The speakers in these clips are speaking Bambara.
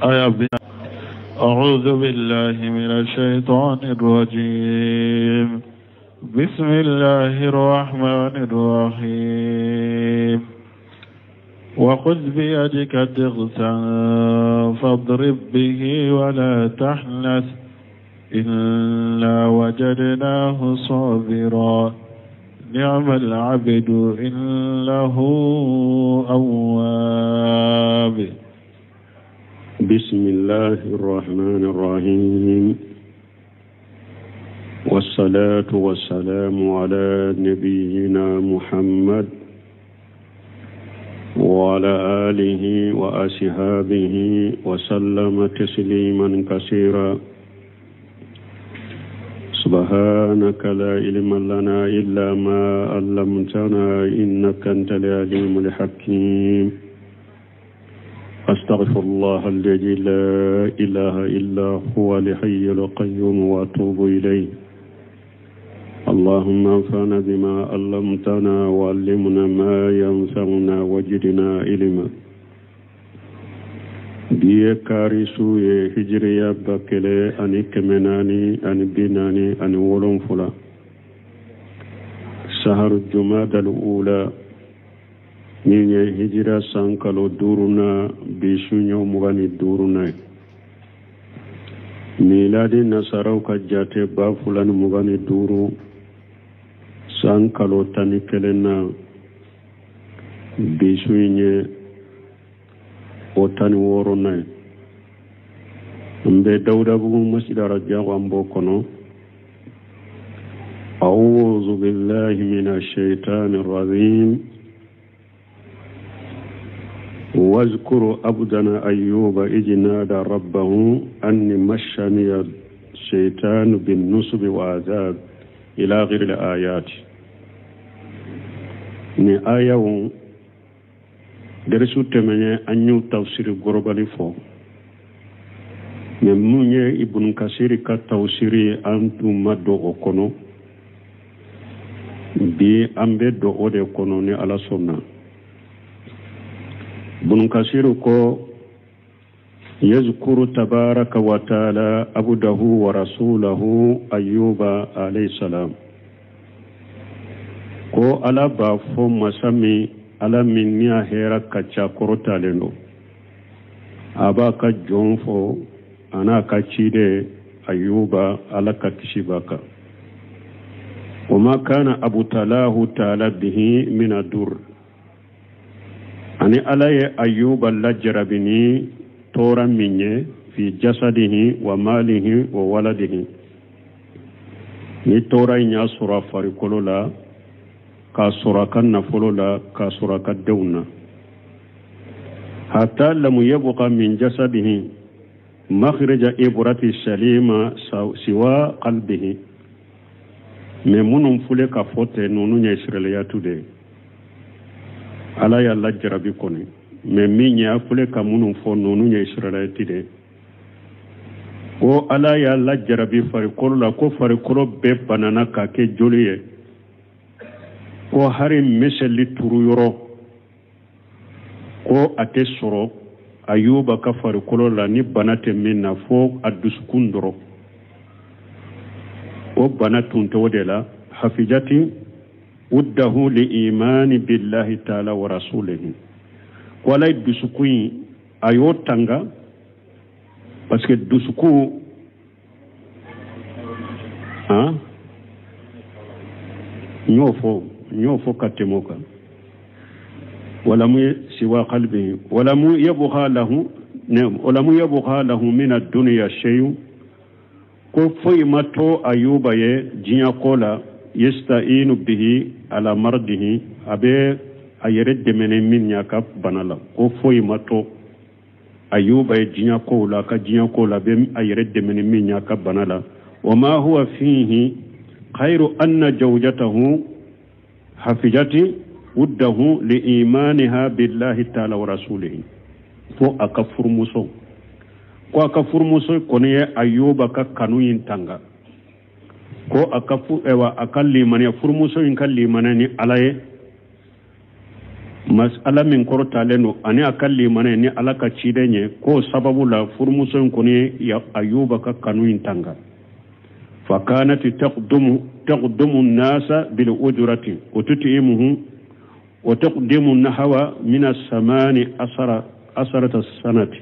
أعوذ بالله من الشيطان الرجيم. بسم الله الرحمن الرحيم. وخذ بيدك ضغثا فاضرب به ولا تحنث إنا وجدناه صابرا نعم العبد إنه أواب. بسم الله الرحمن الرحيم، والصلاة والسلام على نبينا محمد وعلى آله وأصحابه وسلم تسليما كثيرا. سبحانك لا علم لنا إلا ما علمتنا إنك أنت العليم الحكيم. أستغفر الله الذي لا إله إلا هو الحي القيوم وأتوب إليه. اللهم انفعنا بما علمتنا وعلمنا ما ينفعنا وزدنا علما. Bi ye kari su ye, hijiriya 1447, saharu jumadal ula, min ye hijira san kalo duuruna, bi su ɲɔ 25na ye. Miladi nasaraw ka jate 2025, san kalo 11 na, bi su in ye o 16na ye. N bɛ Dawudabugu masjid arajago, an b'o kɔnɔ. أعوذ بالله من الشيطان الرجيم. واذكر عبدنا أيوب إذ نادى ربه أني مسني الشيطان بالنصب وعذاب إلى آخر الآيات. Ni ayaw derisu tɛmɛnen, an y'u tafsiri gorobali fɔ, mɛ mun ye Ibn Kasiri ka tafsiri, an tun ma don o kɔnɔ. Bi an bɛ don o de kɔnɔ ni Ala sɔnna. Ibn Kasiri ko: يذكر تبارك وتعالى عبده ورسوله أيوب عليه السلام. Ko Ala b'a fɔ masa min, Ala min ni a hɛrɛ ka ca, kɔrɔtalen don, a b'a ka jɔn fɔ, a n'a ka ciden Ayuba, Ala ka kisi b'a kan. وما كان ابتلاه تعالى به من الضر, ani Ala ye Ayuba lajarabi ni tɔɔrɔ min ye, في جسده وماله وولده, ni tɔɔrɔ in y'a sɔrɔ a farikolo la, k'a sɔrɔ a ka nafolo la, k'a sɔrɔ a ka denw na, حتى لم يبق من جسده مخرج إبرة سليمة سوى قلبه. Mɛ minnu fule ka fɔ tɛ, ninnu ye israiliyatu de ye. Ala y'a lajarabi kɔni, mɛ min ye a fule ka minnu fɔ, ninnu ye israiliyati de ye. Ko Ala y'a lajarabi farikolo la, ko farikolo bɛɛ banana k'a kɛ joli ye, ko hari miseli turu yɔrɔ ko a tɛ sɔrɔ Ayuba ka farikolo la ni bana tɛ min na, fo a dusukun dɔrɔn. O bana tun tɛ o de la. حفظت وده لإيمان بالله تعالى ورسوله. Ko Ala ye dusukun in, a y'o tanga, parce que dusukun han, n y'o fɔ ka tɛmɛ o kan. ولم سوى قلبه ولم يبق له، نعم، ولم يبق له من الدنيا شيء. Ko foyi ma to Ayuba ye diɲɛ ko la, يستعين به على مرضه, a bɛ a yɛrɛ dɛmɛ ni min ye a ka bana la. Ko foyi ma to Ayuba ye diɲɛ kow la, a ka diɲɛ kow la, a bɛ a yɛrɛ dɛmɛ ni min ye a ka bana la. وما هو فيه غير أن زوجته حفظت وده لإيمانها بالله تعالى ورسوله. Fo a ka furumuso, ko a ka furumuso kɔni ye Ayuba ka kanu in tanga, ko a ka fu, ɛwa, a ka limaniya, furumuso in ka limaniya ni Ala ye. Masala min kɔrɔtalen don ani a ka limaniya ni Ala ka ciden ye, k'o sababu la furumuso in kɔni ye Ayuba ka kanu in tanga. Fa kanat taqdumu nasa bil ujrati wa tut'imuhu wa taqdimu nahawa min as-samani asara asarata sanati.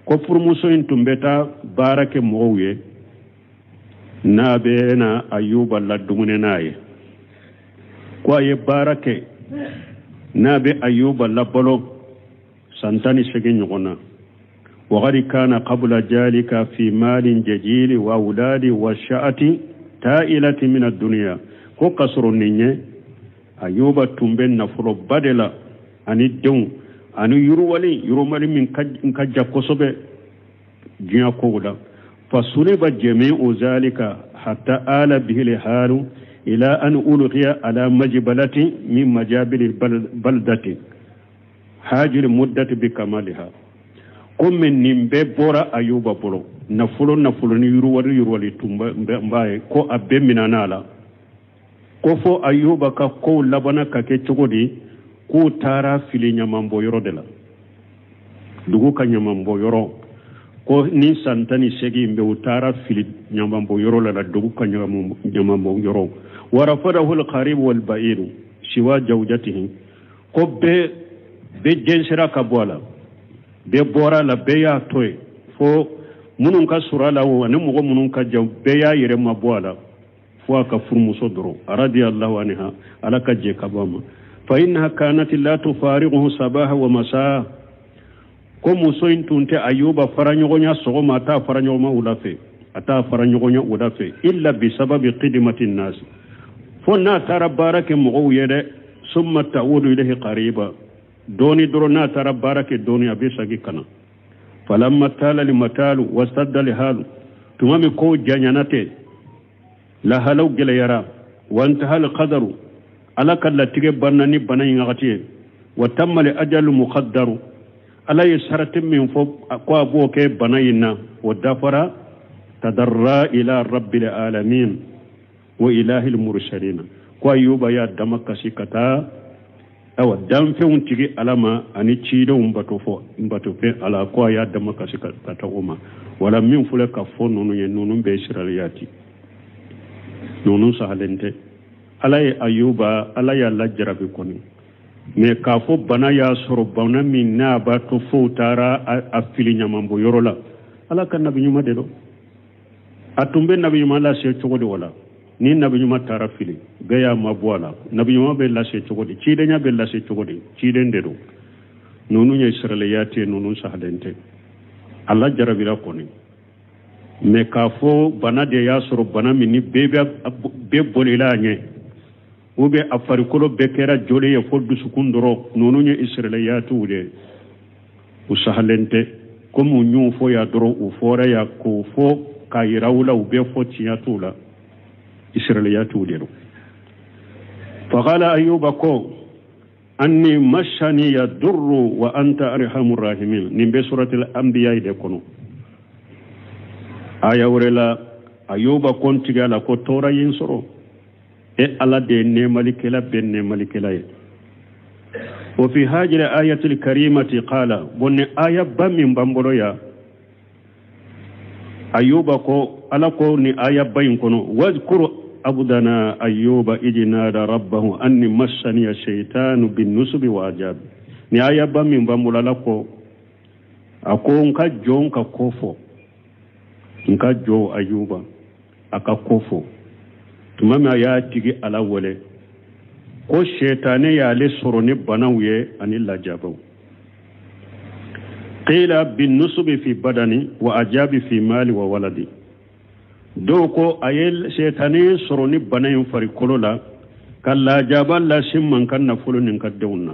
Ko furumuso in tun bɛ taa baara kɛ mɔgɔw ye n'a bɛ na Ayuba ladumuni n'a ye, ko a ye baara kɛ n'a bɛ Ayuba labalo san 18 ɲɔgɔn na. Waqad kana qabla jalika fi malin jajili wa awladi wa sha'ati ta'ilati min ad-dunya. Ko k'a sɔrɔ nin ye Ayuba tun bɛ nafoloba de la ani denw ani yiriwali min ka ja kosɛbɛ diɲɛ kow la. Fasuliba jami'u zalika hatta ala bihi al-halu ila an ulqiya ala majbalati min majabili baldati hajil muddati bi kamaliha. Komi nin bɛɛ bɔra Ayuba bolo, nafolo ni yiriwali tun b'a ye, ko a bɛɛ minɛna a la. Ko fo Ayuba ka kow labanna ka kɛ cogo di? K'u taara fili ɲamanbɔyɔrɔ de la, dugu ka ɲamanbɔyɔrɔ. Ko ni san 18 bɛ, u taara fili ɲamanbɔyɔrɔ la, dugu ka ɲamanbɔyɔrɔ. Warafadahu alqarib walba'id siwa jawjatihi. Ko bɛɛ jɛnsɛra ka bɔ a la, bɛɛ bɔra a la, bɛɛ y'a to yen, fo minnu ka surun a la o ani mɔgɔ minnu ka jan, bɛɛ y'a yɛrɛ mabɔ a la, fo a ka furumuso dɔrɔn radiyallahu anha, Ala ka jɛ ka bɔ a ma. Fa innaha kanat la tufariquhu sabaha wa masaa. Ko muso in tun tɛ Ayuba fara ɲɔgɔnya sɔgɔma, a t'a fara ɲɔgɔnma wula fɛ, a t'a fara ɲɔgɔnya wula fɛ, illa bi sababi qidimati nnas, fo n'a taara baara kɛ mɔgɔw ye dɛ. Summa ta'udu ilayhi qariba, dɔɔni dɔrɔn n'a taara baara kɛ dɔɔni a bɛ segin ka na. Falamma tala limatalu wastadda lihalu, tuma min kow janyana ten, lahalaw gɛlɛyara, wa intaha alqadaru, Ala ka latigɛ banna ni bana in wagati ye, wa tamma li ajalu muqaddaru, Ala ye sarati min fɔ ko a b'o kɛ bana in na, o dafara. Tadarra ila rabbil alamin wa ilahil mursalin. Ko Ayuba y'a dama kasi ka taa awa danfɛnw tigi Ala ma ani cidenw bato fɛn Ala, ko a y'a dama kasi ka taa o ma. Wala min filɛ ka fɔ ninnu ye, ninnu bɛɛ siraliyati, ninnu sahalen tɛ. Ala ye Ayuba, Ala y'a lajarabi kɔni, mais k'a fɔ bana y'a sɔrɔ, bana min n'a b'a to fo taara a fili ɲamanbɔyɔrɔ la, Ala ka nabi ɲuman de don. A tun bɛ nabi ɲuman lase cogo di? Wala ni nabi ɲuman taara fili, bɛɛ y'a mabɔ a la. Nabi ɲuman bɛ lase cogo di? Cidenya bɛ lase cogo di? Ciden de don. Ninnu ye siraliyati ye, ninnu sahalen tɛ. A lajarabira kɔni, mais k'a fɔ bana de y'a sɔrɔ, bana min ni bɛɛ bolila a ɲɛ, ou bien a farikolo bɛɛ kɛra joli ye fo dusukun dɔrɔn, ninnu ye israiliyatiw de ye, u sahalen tɛ. Komi u y'u fɔ yan dɔrɔn, u fɔra yan k'o fɔ k'a yira u la, u bɛɛ fɔ tiɲɛ t'u la, israiliyatiw de don. Faqala Ayuba ko anni massani yadurru wa anta arhamur rahimin. Nin bɛ suratul anbiya de kɔnɔ. Aya wɛrɛ la, Ayuba ko n tigi la ko tɔɔrɔ ye n sɔrɔ, e Ala de ye nɛɛmalikɛla bɛɛ nɛɛmalikɛla ye. Wa fi hajil ayatil karimati qala, bon ni aya ba min b'an bolo yan, Ayuba ko Ala ko ni aya ba in kɔnɔ, wazkur abdana Ayuba idh nada rabbahu anni massaniya shaytanu binnusubi wa ajabi. Ni aya ba min b'an bolo, Ala ko a ko n ka jɔn ka ko fɔ, n ka jɔn Ayuba a ka ko fɔ. Tuma min a y'a tigi Ala wele, ko sɛtanɛ y'ale sɔrɔ ni banaw ye ani lajabaw. Qila binnusubi fi badani wa ajabi fi mali wa waladi. Dɔw ko a ye sɛtanɛ sɔrɔ ni bana in farikolo la ka lajaba lase man ka nafolo ni ka denw na.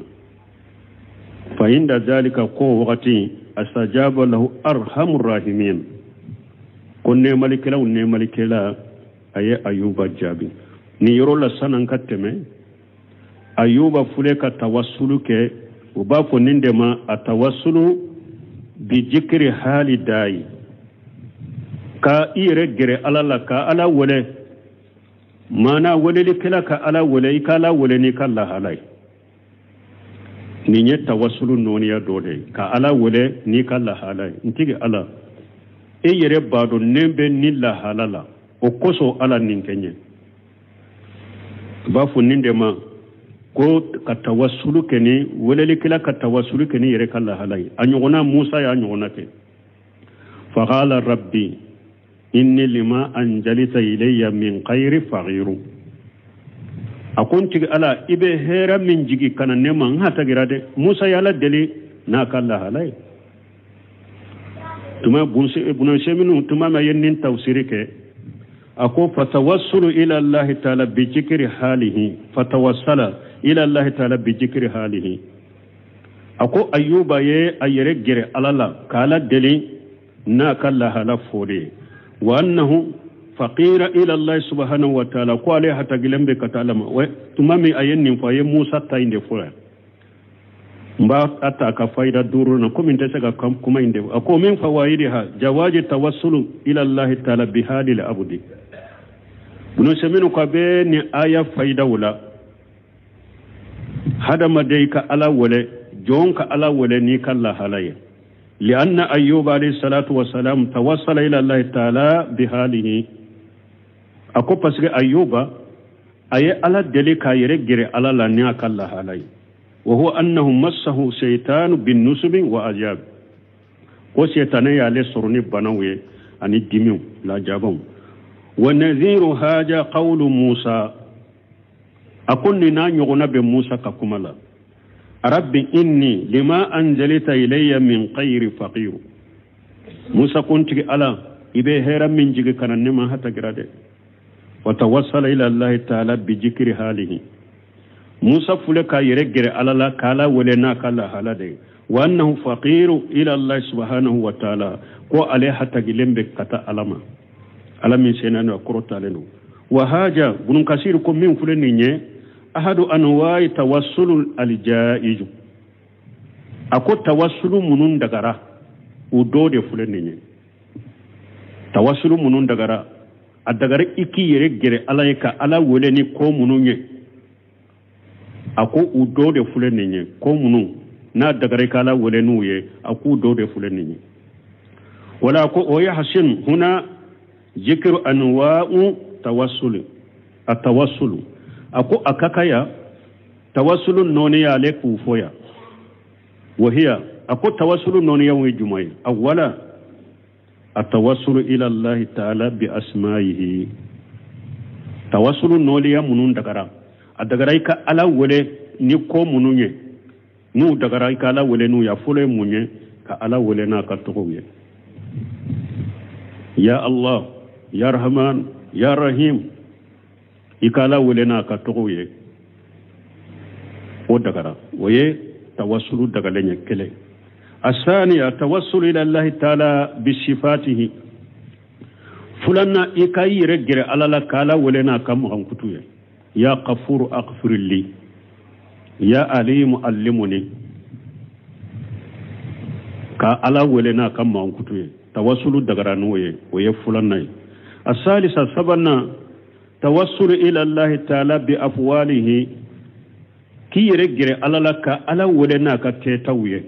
Fa inda zalika, ko wagati astajaba lahu arhamur rahimin, ko nɛɛmalikɛlaw nɛɛmalikɛla a ye Ayuba jaabi. Nin yɔrɔ la san'an ka tɛmɛ, Ayuba filɛ ka tawasulu kɛ, u b'a fɔ nin de ma a tawasulu bi jikiri hali dayi, ka i yɛrɛ gɛrɛ Ala la ka Ala wele. Maana welelikɛla ka Ala wele, i ka Ala wele n'i ka lahala ye. Nin ye tawasulu nɔɔniya dɔ de ye, ka Ala wele n'i ka lahala ye. N tigi Ala, e yɛrɛ b'a dɔn ne bɛ nin lahala la, o kosɔn Ala nin kɛ n ye. U b'a fɔ nin de ma ko ka tawasulu kɛ ni welelikɛla ka tawasulu kɛ ni yɛrɛ ka lahala ye. A ɲɔgɔnna Musa y'a ɲɔgɔnna kɛ. Faqala rabbi inni lima anjalita ilayya min khayri faqiru. A ko n tigi Ala, i bɛ hɛrɛ min jigi ka na ne ma, n hatagira dɛ. Musa y'Ala deli n'a ka lahala ye. Tuma bunasɛminu tuma min a ye nin tafsiri kɛ, a ko fatawassulu ila Allahi taala bi jikri halihi, fatawassala ila Allahi taala bi jikri halihi. A ko Ayuba ye a yɛrɛ gɛrɛ Ala la k'Ala deli n'a ka lahala fɔli ye. Wa annahu faqira ila Allahi subhanahu wa ta'ala, ko ale hatagilen bɛ ka taa Ala ma. Tuma min a ye nin fɔ, a ye Musa ta in de fɔ yan. N b'a a ta ka fayida duuru na, komi n tɛ se ka kuma in de. A ko min fawaidiha jawaji tawassulu ila Allahi taala bi halil abdi. Bunu seminu ka bɛ ni aya fayidaw la, hadamaden ka Ala wele, jɔn ka Ala wele n'i ka lahala ye. Lianna Ayyuba alayhi salatu wa salam tawassala ila Allahi taala bi halihi. A ko parce que Ayyuba a ye Ala deli k'a yɛrɛ gɛrɛ Ala la ni a ka lahala ye. Wa huwa annahu massahu shaytanu bin nusubi wa ajab. Ko seytanɛ y'ale sɔrɔ ni banaw ye ani dimiw lajabanw. Wa nadhiru haja qawlu Musa. A ko nin n'a ɲɔgɔnna bɛ Musa ka kuma la. Rabbi inni lima anzalta ilayya min khayri faqir. Musa ko n tigi Ala, i bɛ hɛrɛ min jigi ka na ne ma, hatagira dɛ. Wa tawassala ila Allahi taala bi jikri halihi. Musa fule k'a yɛrɛ gɛrɛ Ala la k'Ala wele n'a ka lahala de ye. Wa annahu faqiru ila Allahi subhanahu wa taala, ko ale hatagilen bɛ ka taa Ala ma, Ala min senna don, a kɔrɔtalen don. Wa haja Bunu Kasir ko min filɛ nin ye ahadu anwa'i tawassulu aljaizu. A ko tawassulu minnu dagara, o dɔ de filɛ nin ye. Tawassulu minnu dagara, a dagara i k'i yɛrɛ gɛrɛ Ala ye ka Ala wele ni ko minnu ye. A ko u dɔ de filɛ nin ye, ko minnu n'a dagara i ka Ala wele n'u ye, a k'u dɔ de filɛ nin ye. Wala ko o yahsin huna zikru anwa'u tawassulu a tawassulu. A ko a ka kan ya tawassulu nɔɔniya ale k'u fɔ yan. Wahiya, a ko tawassulu nɔɔniyaw ye jumɛn ye? Awwala atawassulu ila Allahi taala bi asma'ihi. Tawassulu nɔɔniya minnu dagara, a dagara i ka Ala wele ni ko minnu ye, n'u dagara i ka Ala wele n'u ye. A fɔlɔ ye mun ye? Ka Ala wele n'a ka tɔgɔw ye. Ya Allah, ya Rahman, ya Rahim, i ka Ala wele n'a ka tɔgɔw ye, o dagara. O ye tawassulu dagalen ye kelen. Asaniya tawassulu ila Allahi taala bi sifatihi. Filanan, i ka i yɛrɛ gɛrɛ Ala la k'Ala wele n'a ka magankutu ye. Ya Ghafuru aghfirli, ya Alimu allimuni. Ka Ala wele n'a ka magankutu ye, tawassulu dagara n'o ye, o ye filanan ye. Asalisa sabanan tawassulu ila Allahi taala bi afwalihi. K'i yɛrɛ gɛrɛ Ala la ka Ala wele n'a ka kɛtaw ye.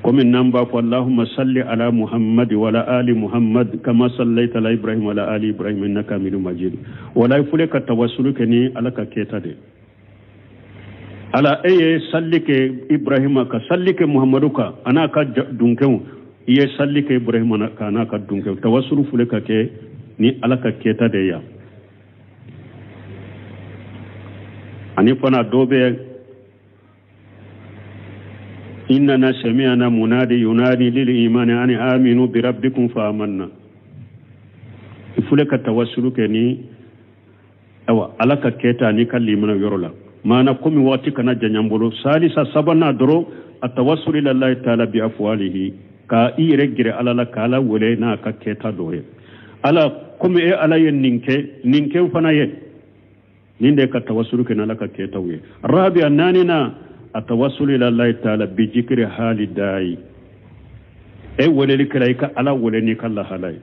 Komi n'an b'a fɔ Allahumma salli ala Muhammad wa ala ali Muhammad kama sallaita ala Ibrahim wa ala ali Ibrahim innaka hamidun majid. Wala i fule ka tawassulu kɛ ni Ala ka kɛta de. Ala, e ye salli kɛ Ibrahima ka salli kɛ Muhammadu kan a n'a ka dunkɛw, i ye salli kɛ Ibrahima kan a n'a ka dunkɛw. Tawassulu fule ka kɛ ni Ala ka kɛta de ye. Ani fana dɔ bɛ innana sami'na munadi yunadi lil imani an aminu bi rabbikum fa amanna. I fule ka tawassulu kɛ ni awa Ala ka kɛta ni ka limana yɔrɔ la. Maana komi waati kana janya n bolo. Salisa sabanan dɔrɔn a tawassulu ila Allahi taala bi afwalihi, ka i yɛrɛ gɛrɛ Ala la k'Ala wele n'a ka kɛta dɔ ye. Ala, komi e Ala ye nin kɛ, nin kɛ fana ye, nin de ka tawassulu kɛ n'Ala ka kɛtaw ye. Rabia naaninan a tawassulu ila Allahi taala bi jikri hali dayi. E weleli kɛra i ka Ala wele n'i ka lahala ye,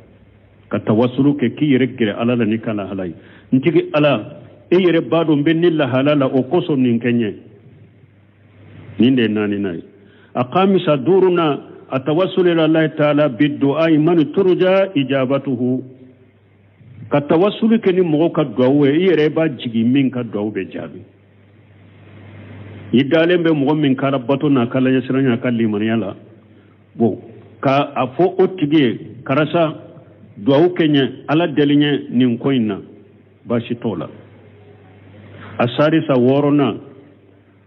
ka tawassulu kɛ k'i yɛrɛ gɛrɛ Ala la n'i ka lahala ye. N tigi Ala, e yɛrɛ b'a dɔn n bɛ ni lahala la, o kosɔn nin kɛ n ye. Nin de ye naaninan ye. A kamisa duurunan, atawassul ila Allahi taala bidu'ai man turja ijabatuhu, ka tawassulu kɛ ni mɔgɔ ka duwawu ye, i yɛrɛ b'a jigi min ka duwawu bɛ jaabi. I dalen bɛ mɔgɔ min ka bato n'a ka laɲɛsiranya ka limaniya la, bon ka a fɔ o tigi ye karisa duwawu kɛ n ye, ala deli n ye nin ko in na, baasi t'o la. A sadisa wɔɔrɔnan,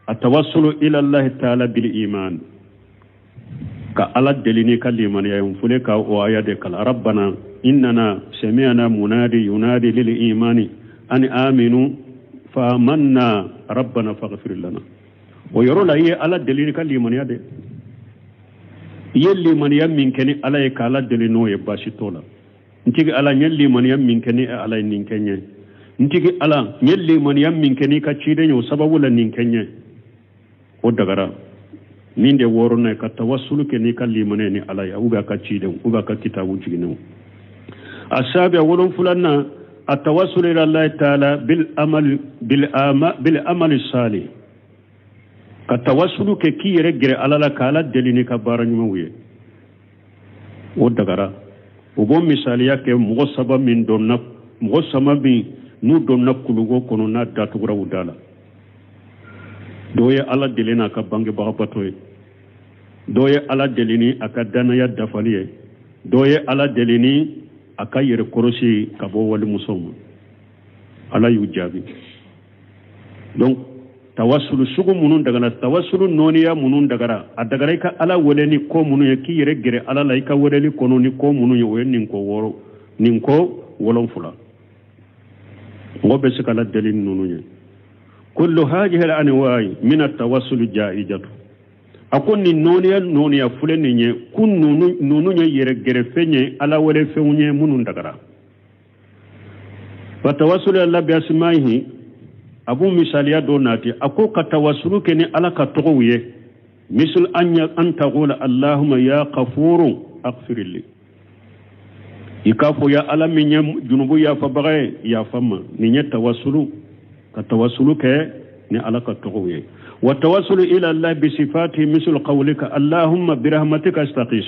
atawassulu ila Allahi taala bil iman, ka ala deli n'i ka limaniya ye. N fule ka o aya de kalan, rabbana innana sami'na munadi yunadi lil imani an aminu fa amanna rabbana faghfir lana. O yɔrɔ la i ye ala deli n'i ka limaniya de, i ye limaniya min kɛ ni ala ye ka ala deli n'o ye, baasi t'o la. N tigi ala, n ye limaniya min kɛ ni ala ye nin kɛ n ye. N tigi ala, n ye limaniya min kɛ n'i ka ciden ye o sababu la nin kɛ n ye, o dagara. Nin de wɔɔrɔnan ye, ka tawassulu kɛ n'i ka limaniya ni ala ye, ou bien a ka cidenw, ou bien a ka kitabu jiginnenw. A sabi a wolonfilanan, a tawassulu ila Allahi taala bil amal bil ama bil amali salih, ka tawassulu kɛ k'i yɛrɛ gɛrɛ ala la ka ala deli n'i ka baara ɲumanw ye, o dagara. O b'o misaliya kɛ mɔgɔ saba min donna, mɔgɔ saba min n'u donna kulugo kɔnɔ n'a datugura u da la. Dɔw ye ala deli n'a ka bangebagabato ye, dɔw ye ala deli ni a ka danaya dafali ye, dɔw ye ala deli ni a ka yɛrɛ kɔrɔsi ka bɔ walimusow ma. Ala y'u jaabi. Donc tawassulu sugu minnu dagara, tawassulu nɔɔniya minnu dagara, a dagara i ka ala wele ni ko minnu ye, k'i yɛrɛ gɛrɛ ala la i ka weleli kɔnɔ ni ko minnu ye, o ye nin ko wɔɔrɔ, nin ko wolonfila. Mɔgɔ bɛ se ka ala deli ni ninnu ye. Kullu hadhihi al-anwa'i min at-tawassul ja'izatu. A ko nin nɔɔniya nɔɔniya filɛ nin ye, ko ninnu ye yɛrɛ gɛrɛfɛn ye, ala wele fɛnw ye minnu dagara. Fa tawassul ila bi asma'ihi, a b'o misaliya dɔ nati. A ko ka tawassulu kɛ ni ala ka tɔgɔw ye, misal an taqula allahumma ya ghafuru aghfir li, i k'a fɔ ya ala min ye junubu yafabaga ye, yafa ma. Nin ye tawassulu, ka tawassulu kɛ ni ala ka tɔgɔw ye. Wa tawassulu ila allah bi sifatihi misal qawlika allahumma bi rahmatika astaghis,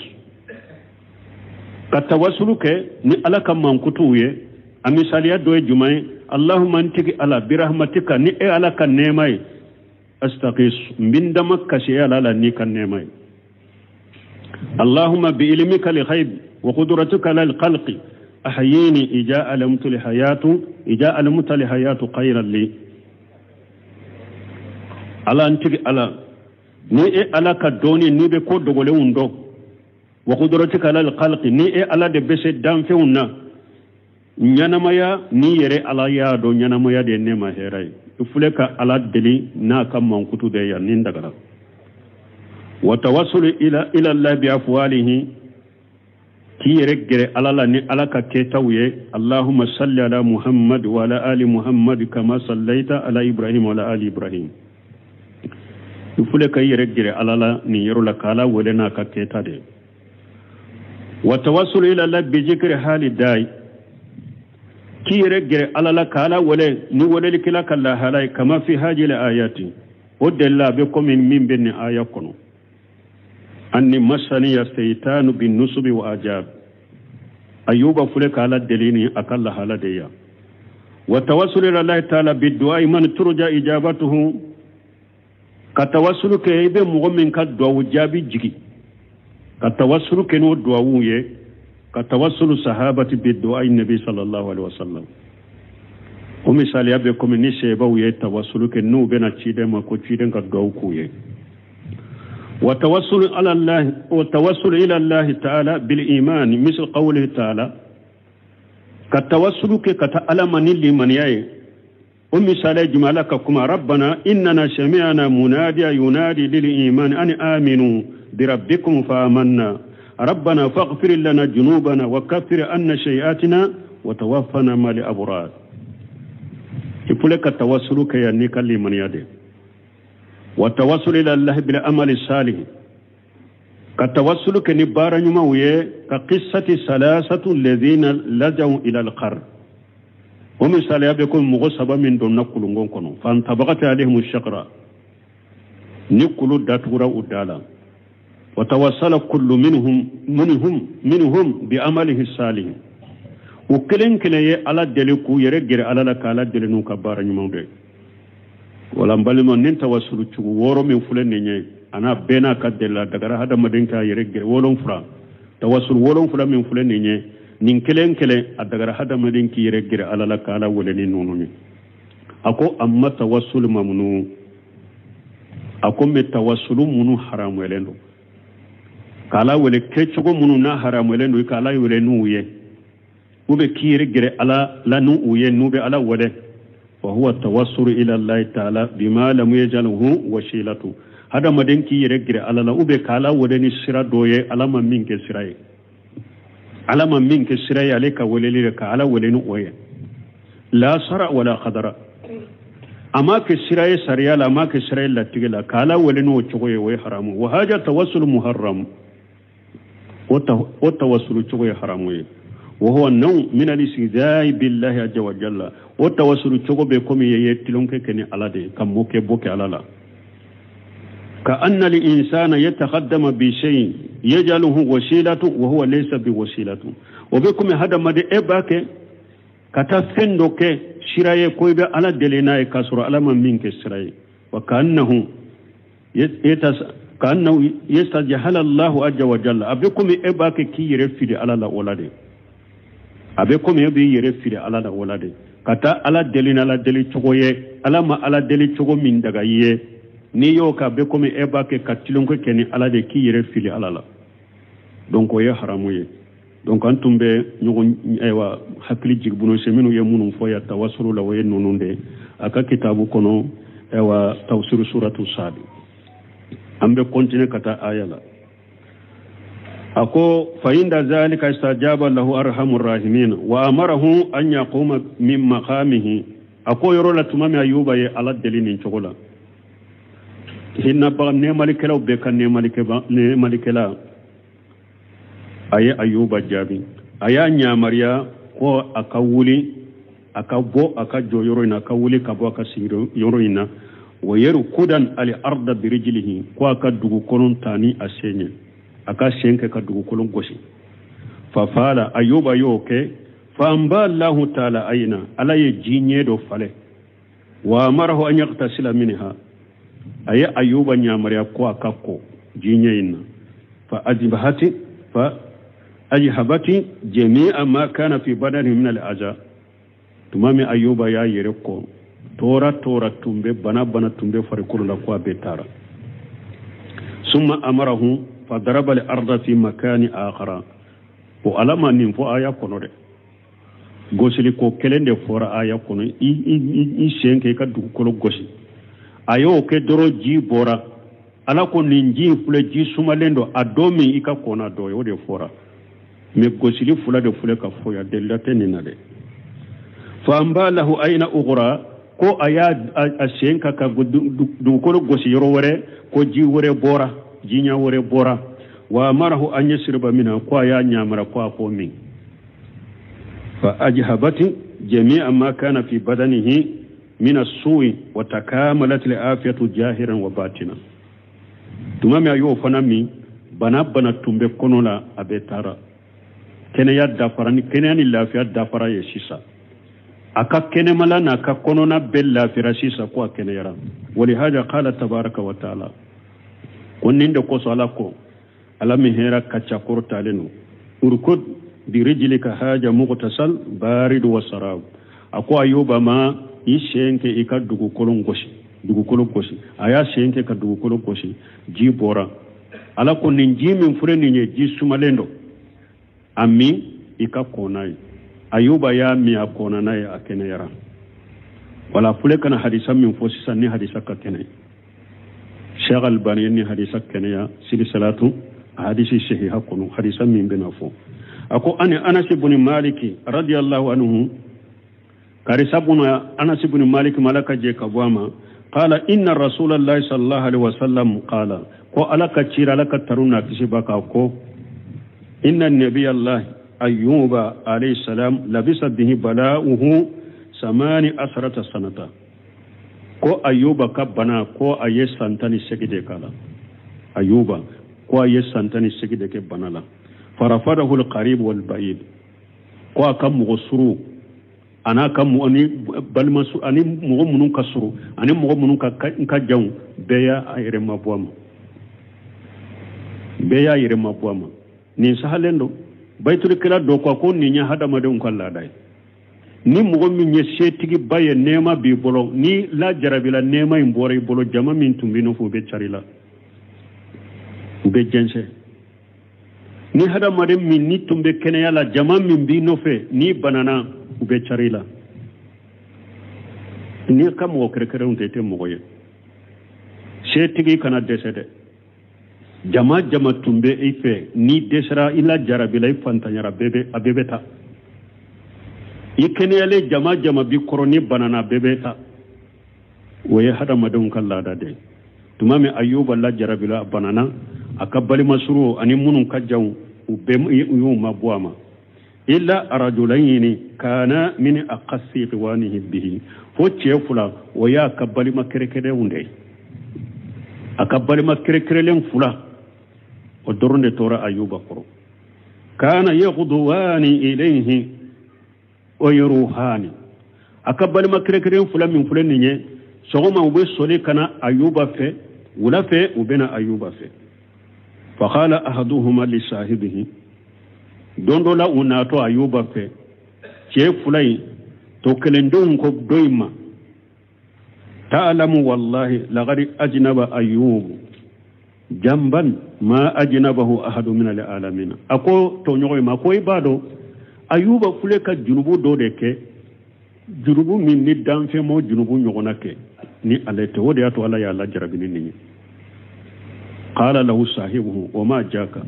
ka tawassulu kɛ ni ala ka mankutuw ye. A misaliya dɔ ye jumɛn ye? Allahumma n tigi ala bi rahmatika, ni e ala ka nɛɛma ye, astaghis, n bɛ n dama kasi e ala la n'i ka nɛɛma ye. Allahumma bi ilmika li ghaib wa qudratika lil khalqi ahyini ija alamtu li hayatu ija alamtu li hayatu khayran li. Ala n tigi ala, ni e ala ka dɔnni n'i bɛ ko dogolenw dɔn, wa qudratika lil khalqi, ni e ala de bɛ se danfɛnw na, ɲɛnamaya ni yɛrɛ ala y'a dɔn ɲɛnamaya de ye ne ma hɛrɛ ye. I filɛ ka ala deli n'a ka mankutu de yan, nin dagara. Wa tawassulu ila Allah bi afwalihi, k'i yɛrɛ gɛrɛ ala la ni ala ka kɛtaw ye. Allahumma salli ala Muhammad wa ala ali Muhammad kama sallaita ala Ibrahim wa ala ali Ibrahim. I filɛ ka i yɛrɛ gɛrɛ ala la nin yɔrɔ la k'ala wele n'a ka kɛta de. Wa tawassulu ila Allah bi zikri hali dayi, k'i yɛrɛ gɛrɛ ala la k'ala wele ni welelikɛla ka lahala ye, kama fi hajil ayati, o delila a bɛ komi min bɛ nin aya kɔnɔ. Anni masaniya seitanu bin nusubi wa ajab, ayuba filɛ k'ala deli ni a ka lahala de ya. Wa tawassulu ila Allah taala bi du'a man turja ijabatuhu, ka tawassulu kɛ i bɛ mɔgɔ min ka duwawu jaabi jigi, ka tawassulu kɛ n'o duwawu ye, ka tawassulu sahabati bi du'a nabi sallallahu alaihi wasallam. O misaliya bɛ komi ni sebaw ye tawassulu kɛ n'u bɛna ciden ma ko ciden ka duwawu k'u ye. Wa tawassulu ala Allah wa tawassulu ila Allah ta'ala bil iman misl qawlihi ta'ala, ka tawassulu kɛ ka taa ala ma ni limaniya ye. O misaliya jumɛn? Ala ka kuma, rabbana innana sami'na munadiya yunadi lil iman an aminu bi rabbikum fa amanna rabbana faghfir lana junubana wa kaffir anna sayi'atina wa tawaffana ma'al abrar. I filɛ ka tawassulu kɛ yan n'i ka limaniya de. Wa tawassulu ila Allah bil amali salih, ka tawassulu kɛ ni baara ɲumanw ye, ka qissati salasatu alladhina lajaw ila al-qarn. O misaliya bɛ komi mɔgɔ saba min donna kulungon kɔnɔ, fantabaqat alayhim shaqra, Ni kulu datugura u da la, wa tawassala kullu minhum minhum minhum bi amalihi salih, u kelen kelen ye Ala deli k'u yɛrɛ gɛrɛ Ala la, k'Ala deli n'u ka baara ɲumanw de. Wala n balima, nin tawasulu cogo 6 min filɛ nin ye, a n'a bɛɛ n'a ka deli la, dagara hadamaden k'a yɛrɛ gɛrɛ 7, tawasulu 7 min filɛ nin ye, nin kelen kelen a dagara hadamaden k'i yɛrɛ gɛrɛ Ala la k'Ala wele ni ninnu ye. A ko amma tawasulu mamnu, a ko n bɛ tawasulu minnu haramuyalen don k'Ala wele kɛcogo minnu n'a haramuyalen don i k'Ala wele n'u ye, u bɛ k'i yɛrɛ gɛrɛ Ala la n'u ye, n'u bɛ Ala wele. Fa huwa tawassulu ila Allahi ta'ala bima lam yaj'alhu wasilatu, hadamaden k'i yɛrɛ gɛrɛ Ala la u bɛ k'Ala wele ni sira dɔ ye, Ala ma min kɛ sira ye, Ala ma min kɛ sira ye ale ka weleli la, ka Ala wele ni o ye. La sara wala qadara, a ma kɛ sira ye sariya la, a ma kɛ sira ye latigɛ la, k'Ala wele n'o cogo ye, o ye haramu. Wa haja tawassulu muharram, o tawassulu cogo ye haramu ye. Wa huwa naw min al-istihza'i billahi azza wa jalla, o tawassulu cogo bɛ komi i ye tulonkɛ kɛ ni Ala de ye, ka mɔ kɛ bɔ kɛ Ala la. Ka anna al-insana yataqaddama bi shay'in yaj'aluhu wasilatu wa huwa laysa bi wasilatu, o bɛ komi hadamaden e b'a kɛ ka taa fɛn dɔ kɛ sira ye ko i bɛ Ala deli n'a ye, k'a sɔrɔ Ala ma min kɛ sira ye. Wa ka'annahu yastajhala Allahu azza wa jalla, a bɛ komi e b'a kɛ k'i yɛrɛ fili Ala la o la de, a bɛ komi e b'i yɛrɛ fili Ala la o la de, ka taa Ala deli n'Ala deli cogo ye, Ala ma Ala deli cogo min daga i ye, n'i y'o kɛ a bɛ komi e b'a kɛ ka tulonkɛ kɛ ni Ala de, k'i yɛrɛ fili Ala la. Donc o ye haramu ye. Donc an tun bɛ ɲɔgɔn ayiwa hakili jigin bunose minnu ye minnu fɔ yan tawasulu la, o ye ninnu de a ka kitabu kɔnɔ, ayiwa tafsiru suratu Saadi. An bɛ continuer ka taa aya la. A ko fa inda zalika istajaba lahu arhamur rahimin wa amarahu an yaquma min maqamihi. A ko yɔrɔ la tuma min Ayuba ye Ala deli nin cogo la, hinɛbaga nɛɛmalikɛlaw bɛɛ ka nɛɛmalikɛla a ye Ayuba jaabi, a y'a ɲamariya ko a ka wuli, a ka bɔ a ka jɔ yɔrɔ in na, a ka wuli ka bɔ a ka sigi yɔrɔ in na. Wa yarkudan al arda birijlihi, ko a ka dugukolo ta ni a sen ye, a ka sen kɛ ka dugukolo gosi. Fa fala, Ayuba y'o kɛ. Fa anba Allahu ta'ala ayna, Ala ye ji ɲɛ dɔ falen. Wa amarahu an yaghtasila minha, a ye Ayuba ɲamariya ko a ka ko ji ɲɛ in na. Fa ajibahati fa ajhabati jami'a ma kana fi badani min al-aza, tuma min Ayuba y'a yɛrɛ ko tora tora tun bɛ bana bana tun bɛ farikolo la, ko a bɛɛ taara. Summa amarahu fa daraba al-arda fi makani akhara, o Ala ma nin fɔ aya kɔnɔ dɛ, gosili ko kelen de fɔra aya kɔnɔ, i sen kɛ i ka dugukolo gosi. A y'o kɛ dɔrɔn ji bɔra. Ala ko nin ji in filɛ, ji sumalen don, a dɔ min i ka kɔnna dɔ ye, o de fɔra. Mais gosili fila de filɛ ka fɔ yan, delila tɛ nin na dɛ. Fa anba lahu ayna ughra, ko a y'a a sen ka dugukolo gosi yɔrɔ wɛrɛ, ko ji wɛrɛ bɔra, jiɲɛ wɛrɛ bɔra. Wa amarahu an yasriba minha, ko a y'a ɲamara ko a k'o min. Fa ajhabati jami'a ma kana fi badanihi min as-su'i wa takamalat al-afiyatu jahiran wa batina. Tuma min a y'o fana min, bana bana tun bɛ kɔnɔ la, a bɛɛ taara. Kɛnɛya dafara ni kɛnɛya ni lafiya dafara ye sisan. A ka kɛnɛmala n'a ka kɔnɔna bɛɛ lafiyara sisan, ko a kɛnɛyara. Walihaja qala tabaraka wa taala, ko nin de kosɔn Ala ko, Ala min hɛrɛ ka ca kɔrɔtalen don, urkud birijlika haja mughtasal barid wa sarab. A ko Ayuba ma, i sen kɛ i ka dugukolo gosi, dugukolo gosi. A y'a sen kɛ ka dugukolo gosi, ji bɔra. Ala ko nin ji min filɛ nin ye, ji sumalen don, a min i ka kɔn n'a ye. Ayuba y'a min, a kɔnna n'a ye, a kɛnɛyara. Wala filɛ kana hadisa min fɔ sisan, ni hadisa ka kɛnɛ, Sheikh Albani ni hadisa kɛnɛya silisalatu a hadisi sahiha kɔnɔ, hadisa min bɛna fɔ. A ko ani Anas ibn Malik radiyallahu anhu, karisa buna Anas ibn Malik ma Ala ka jɛ ka bɔ a ma, qala inna rasulallahi sallallahu alaihi wasallam qala, ko Ala ka cira, Ala ka taru n'a kisi ba ka ko, inna nabiyallahi Ayyuba alayhi salam labisa bihi bala'uhu 18 sanata. Ko Ayuba ka bana ko a ye san 18 de k'a la. Ayuba ko a ye san 18 de kɛ bana la. Farafadahu alqarib wal ba'id. Ko a ka mɔgɔ suru a n'a ka mɔgɔ ni balima su ani mɔgɔ minnu ka surun ani mɔgɔ minnu ka jan, bɛɛ y'a yɛrɛ mabɔ a ma, bɛɛ y'a yɛrɛ mabɔ a ma. Nin sahalen don. Bayitulikɛla dɔ ko nin ye hadamadenw ka laada ye. Ni mɔgɔ min ye setigiba ye, nɛɛma b'i bolo, ni lajarabila nɛɛma in bɔra i bolo, jama min tun b'i nɔfɛ, u bɛ cari la, u bɛ jɛnsɛn. Ni hadamaden min ni tun bɛ kɛnɛya la, jama min b'i nɔfɛ, n'i banana, u bɛ cari la. N'i ka mɔgɔ kɛrɛkɛrɛnw tɛ, i tɛ mɔgɔ ye. Setigi kana dɛsɛ dɛ. Jama jama tun bɛ i fɛ, n'i dɛsɛra, i la jarabila, i fantanyara, bɛɛ bɛ a bɛɛ bɛ taa. I kɛnɛyalen, jama jama bi kɔrɔ, ni banana, bɛɛ bɛ taa. O ye hadamadenw ka laada de ye. Tuma min Ayuba la jarabila, a banana, a ka balimasuru ani minnu ka jan, u bɛɛ u y'u ma bɔ a ma. Illa rajulayni kana min aqassi ikhwanihi bihi. Fo cɛ fila, o y'a ka balima kɛrɛkɛrɛnw de ye. A ka balima kɛrɛkɛrɛnlen fila, o dɔrɔn de tora Ayuba kɔrɔ. Kana yaghduwani ilayhi wa yaruhani. A ka balima kɛrɛkɛrɛn fila min filɛ nin ye, sɔgɔma u bɛ soli ka na Ayuba fɛ, wula fɛ u bɛ na Ayuba fɛ. Faqala ahaduhuma li sahibihi. Don dɔ la, u natɔ Ayuba fɛ, cɛ fila in to kelendenw ko dɔ in ma: ta'lamu wallahi laqad ajnaba Ayyubu jamban ma ajnabahu ahadu min al-alamin. A ko tɔɲɔgɔn in ma ko i b'a dɔn, Ayuba filɛ ka junubu dɔ de kɛ, junubu min ni danfɛn m'o junubu ɲɔgɔnna kɛ ni ale tɛ. O de y'a to Ala y'a lajarabi ni nin ye. Qala lahu sahibuhu wa ma jaka.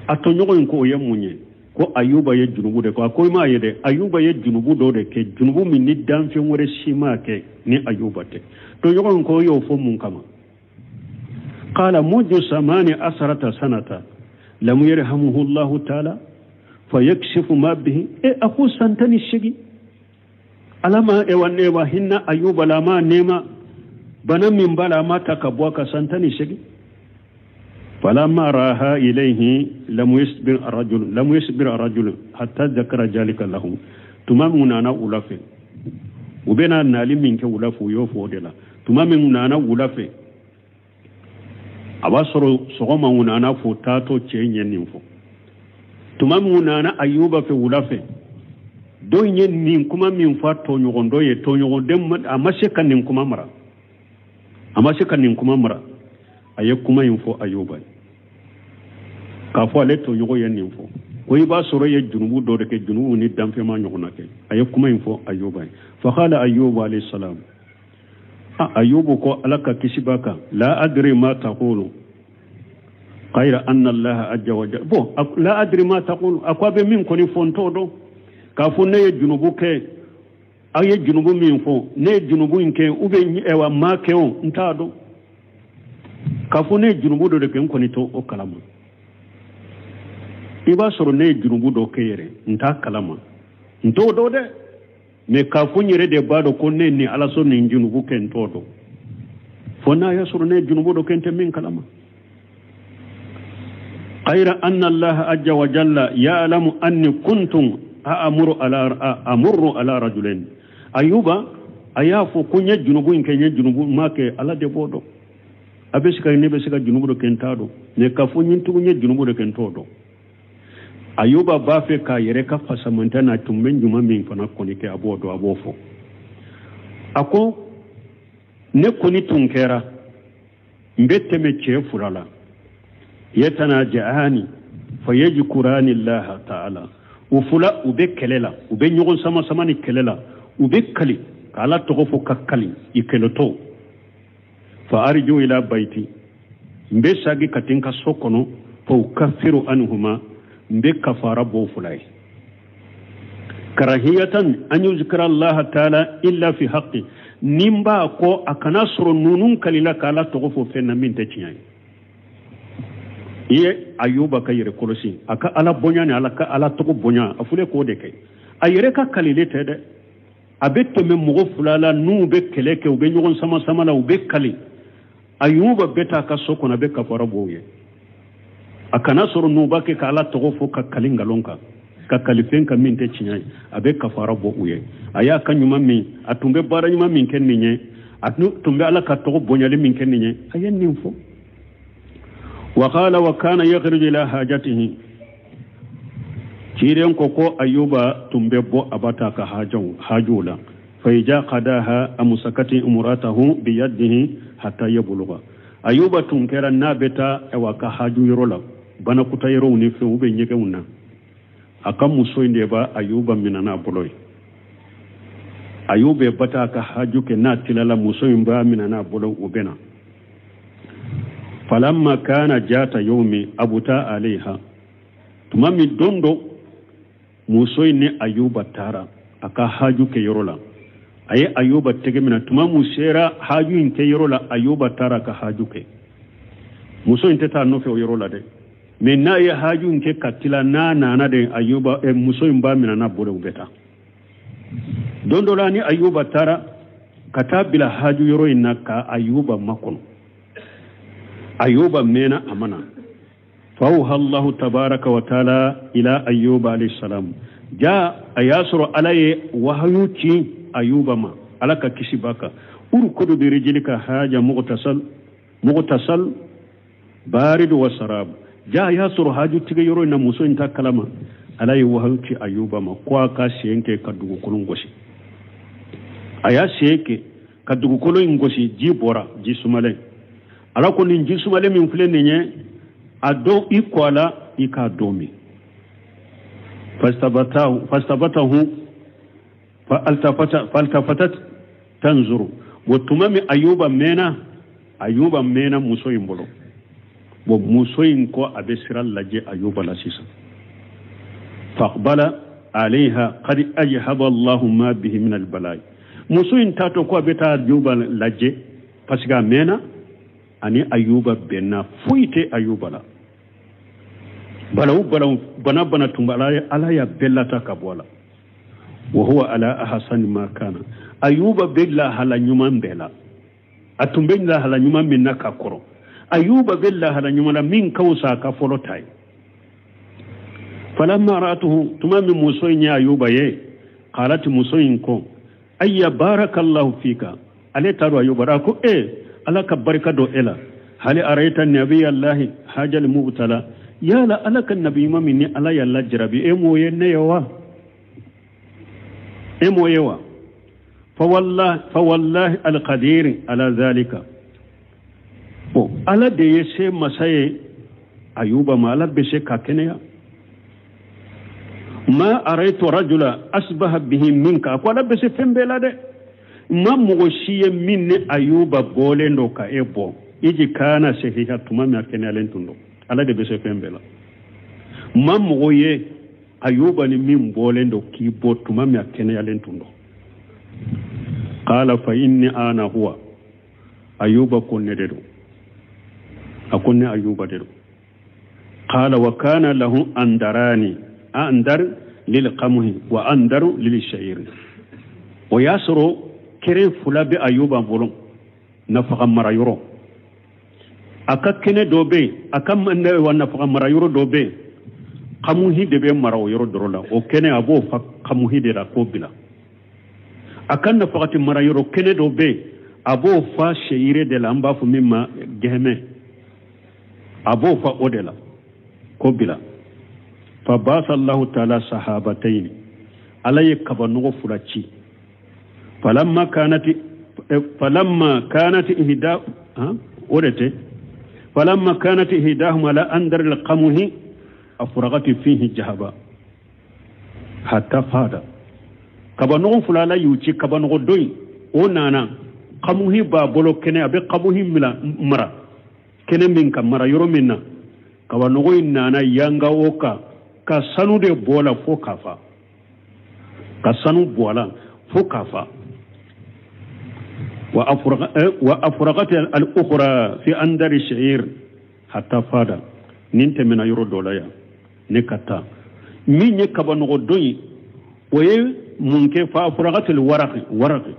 A tɔɲɔgɔn in ko o ye mun ye? Ko Ayuba ye junubu de kɛ. A ko i m'a ye dɛ, Ayuba ye junubu dɔ de kɛ, junubu min ni danfɛn wɛrɛ si m'a kɛ ni Ayuba tɛ. Tɔɲɔgɔn in ko o y'o fɔ mun kama? Qala mundu samani asarata sanata lam yarhamuhu Allahu taala fayakshifu ma bihi. E, a ko san 18, Ala ma ewa ewa hinna Ayuba la, ma nema bana min b'a la, a ma ta ka bɔ a kan san 18. فلما راها إليه لم يصبر الرجل، لم يصبر الرجل حتى ذكر ذلك له. Tuma min nana wula fɛ, u bɛna nali min kɛ wula fɛ, u y'o fɔ o de la. Tuma min nana wula fɛ, a b'a sɔrɔ sɔgɔma u nana fo taatɔ, cɛ ɲɛ nin fɔ. Tuma min nana Ayuba fɛ wula fɛ, dɔ in ye nin kuma min fɔ a tɔɲɔgɔn dɔ ye, tɔɲɔgɔn a ma se ka nin kuma mara, a ma se ka nin kuma mara. A ye kuma in fɔ Ayuba ye k'a fɔ ale tɔɲɔgɔn ye nin fɔ, ko i b'a sɔrɔ i ye junubu dɔ de kɛ, junubu ni danfɛn ma ɲɔgɔnna kɛ. A ye kuma in fɔ Ayuba ye. Faqala Ayuba alayhi salam. A Ayubu ko, Ala ka kisi b'a kan: la adri ma taqulu ghayra anna Allaha azza wa jalla. Bon, la adri ma taqulu. A ko a bɛ min kɔni fɔ, n t'o dɔn. K'a fɔ ne ye junubu kɛ, aw ye junubu min fɔ, ne ye junubu in kɛ ou bien ɛwa ma kɛ o, n t'a dɔn. K'a fɔ ne ye junubu dɔ de kɛ, n kɔni t'o o kalama. I b'a sɔrɔ ne ye junubu dɔ kɛ yɛrɛ, n t'a kalama, n t'o dɔn dɛ. Mais k'a fɔ n yɛrɛ de b'a dɔn ko ne ni Ala sɔn nin junubu kɛ, n t'o dɔn. Fo n'a y'a sɔrɔ ne ye junubu dɔ kɛ, n tɛ min kalama. غير أن الله عز وجل يعلم أني كنت أمر على أمر على رجلين. أيوبا a y'a fɔ ko n ye junubu in kɛ, n ye junubu ma kɛ, Ala de b'o dɔn. A bɛ se ka ne bɛ se ka junubu dɔ kɛ, n t'a dɔn. Mais k'a fɔ n ye tugun n ye junubu dɔ kɛ, n t'o dɔn. Ayuba b'a fɛ k'a yɛrɛ ka fasamanta n'a tun bɛ ɲuman min fana kɔni kɛ, a b'o dɔn, a b'o fɔ. A ko ne kɔni tun kɛra n bɛ tɛmɛ cɛ fila la, yatanaja'ani fayajkurani Allaha ta'ala. U fila, u bɛ kɛlɛ la, u bɛ ɲɔgɔn sama sama ni kɛlɛ la, u bɛ kali ka Ala tɔgɔ fɔ ka kali i kɛlɛtɔ. Fa arju ila baiti, n bɛ sagi ka taa n ka so kɔnɔ. Fa ukaffiru anhuma, n bɛ kafara bɔ fila ye. Karahiyatan an yuzkira Allah ta'ala illa fi haqqi. Ni n b'a kɔ, a kana sɔrɔ ninnu kalila ka Ala tɔgɔ fɔ fɛn na min tɛ tiɲɛ ye. I ye Ayuba ka yɛrɛ kɔlɔsi, a ka Ala bonya ni Ala ka Ala tɔgɔ bonya, a filɛ k'o de kɛ. A yɛrɛ ka kalile tɛ dɛ. A bɛ tɛmɛ mɔgɔ fila la n'u bɛ kɛlɛ kɛ, u bɛ ɲɔgɔn sama sama la, u bɛ kali. Ayuba bɛ taa a ka so kɔnɔ, a bɛ kafara bɔ u ye. A kana sɔrɔ n'u b'a kɛ ka Ala tɔgɔ fɔ ka kali nkalon kan, ka kali fɛn kan min tɛ tiɲɛ ye, a bɛ kafara bɔ u ye. A y'a ka ɲuman min, a tun bɛ baara ɲuman min kɛ nin ye, a tun bɛ Ala ka tɔgɔ bonyali min kɛ nin ye, a ye nin fɔ. Wa qala wa kana yakhruju ila hajatihi. Ciden ko ko Ayuba tun bɛ bɔ a bɛ taa ka hajuw la. Fa ija qadaha amusakati imratahu biyadihi hatta yabluga. Ayuba tun kɛra n'a bɛ taa ayiwa ka haju yɔrɔ la, banakuta yɔrɔw ni fɛnw bɛ ɲɛgɛnw na, a ka muso in de b'a Ayuba minɛ n'a bolo ye. Ayuba bɛ taa ka haju kɛ, n'a tilala muso in b'a minɛ n'a bolo, u bɛ na. Falamma kana jata yawmi abuta alayha. Tuma min don dɔ muso in ni Ayuba taara a ka haju kɛ yɔrɔ la, a ye Ayuba tɛgɛ minɛ. Tuma mun sera haju in kɛ yɔrɔ la, Ayuba taara ka haju kɛ. Muso in tɛ taa nɔfɛ o yɔrɔ la dɛ, mais n'a ye haju in kɛ ka tila, n'a nana de, Ayuba muso in b'a minɛ n'a bolo, u bɛ taa. Don dɔ la ni Ayuba taara ka taa bila haju yɔrɔ in na ka Ayuba makɔnɔ. Ayuba mɛnna a ma na. Fawha Allahu tabaraka wa taala ila Ayuba alayhi salam. Ja a y'a sɔrɔ Ala ye wahayu ci Ayuba ma, Ala ka kisi b'a kan. Urkudu bi rijlika haja mughtasal barid wa sarab. Ja a y'a sɔrɔ haju tigɛ yɔrɔ in na, muso in ta kalama. Ala ye wahayu ci Ayuba ma ko a ka sen kɛ ka dugukolo gosi. A y'a sen kɛ ka dugukolo in gosi, ji bɔra, ji sumalen. Ala ko nin ji sumalen min filɛ nin ye, a dɔn i kɔ a la, i k'a dɔn min. Fastabatahu faltafatat tanzuru. Bon, tuma min Ayuba mɛnna muso in bolo. Bon, muso in ko a bɛ sira lajɛ Ayuba la sisan. Faqbala alayha qad ajhaba Allahu ma bihi min al-bala'i. Muso in taatɔ ko a bɛ taa Ayuba lajɛ parce que a mɛnna ani Ayuba bɛnna, foyi tɛ Ayuba la. Balawu bana bana tun b'a la, Ala y'a bɛɛ lata ka bɔ a la. Wa huwa ala ahsani ma kana. Ayuba bɛ lahala ɲuman bɛɛ la. A tun bɛ lahala ɲuman min na ka kɔrɔ, Ayuba bɛ lahala ɲuman na min ka fisa a ka fɔlɔ ta ye. Falamma ra'atuhu, tuma min muso in ye Ayuba ye, qalat muso in ko ayya barakallahu fika. Ale t'a dɔn Ayuba, a ko Ala ka barika don e la. Hali araita nabiyallahi hajal mubtala. Yala Ala ka nabi ɲuman min ni Ala y'a lajarabi, e m'o ye ne ye wa? E m'o ye wa? Fa wallahi alqadir ala zalika. Bon, Ala de ye se masa ye Ayuba ma, Ala bɛ se ka kɛnɛya. Ma araitu rajula asbaha bihi minka. A ko Ala bɛ se fɛn bɛɛ la dɛ. Ma mɔgɔ si ye min ni Ayuba bɔlen don ka e bɔ, iji kana sahiha, tuma min a kɛnɛyalen tun don. Ala de bɛ se fɛn bɛɛ la. Ma mɔgɔ ye Ayuba ni min bɔlen don k'i bɔ tuma min a kɛnɛyalen tun don. Qala fa inni ana huwa. Ayuba ko ne de don. A ko ne Ayuba de don. Qala wa kana lahu andarani, andar lil qamhi wa andaru lil sha'ir. O y'a sɔrɔ kɛrɛ fila bɛ Ayuba bolo, nafaga mara yɔrɔ. A ka kɛnɛ dɔ bɛ yen, a ka nafaga mara yɔrɔ dɔ bɛ yen, kamuhi de bɛ mara o yɔrɔ dɔrɔn la. O kɛnɛ a b'o fa kamuhi de la k'o bila. A ka nafagati mara yɔrɔ kɛnɛ dɔ bɛ yen, a b'o fa seyire de la, an b'a fɔ min ma gɛhɛmɛ, a b'o fa o de la k'o bila. Fa basa Allahu taala sahabatayni. Ala ye kabanɔgɔ fila ci. Falamma kanat ihda o de tɛ. Falamma kanat ihdahuma ala andar alqamuhi afragati fihi jahaba hatta fada. Kabanɔgɔ fila Ala y'u ci, kabanɔgɔ dɔ in o nana kamuhi b'a bolo kɛnɛ, a bɛ kamuhi mara kɛnɛ min ka mara yɔrɔ min na, kabanɔgɔ in nana yanga o kan ka sanu de bɔ la fo k'a fa, ka sanu bɔ a la fo k'a fa. Wa afragati al-ukhra fi andari sha'ir hatta fada. Nin tɛmɛna yɔrɔ dɔ la yan ne ka taa. Min ye kabanɔgɔ dɔ ye, o ye mun kɛ fa furakatil waraqi waraqi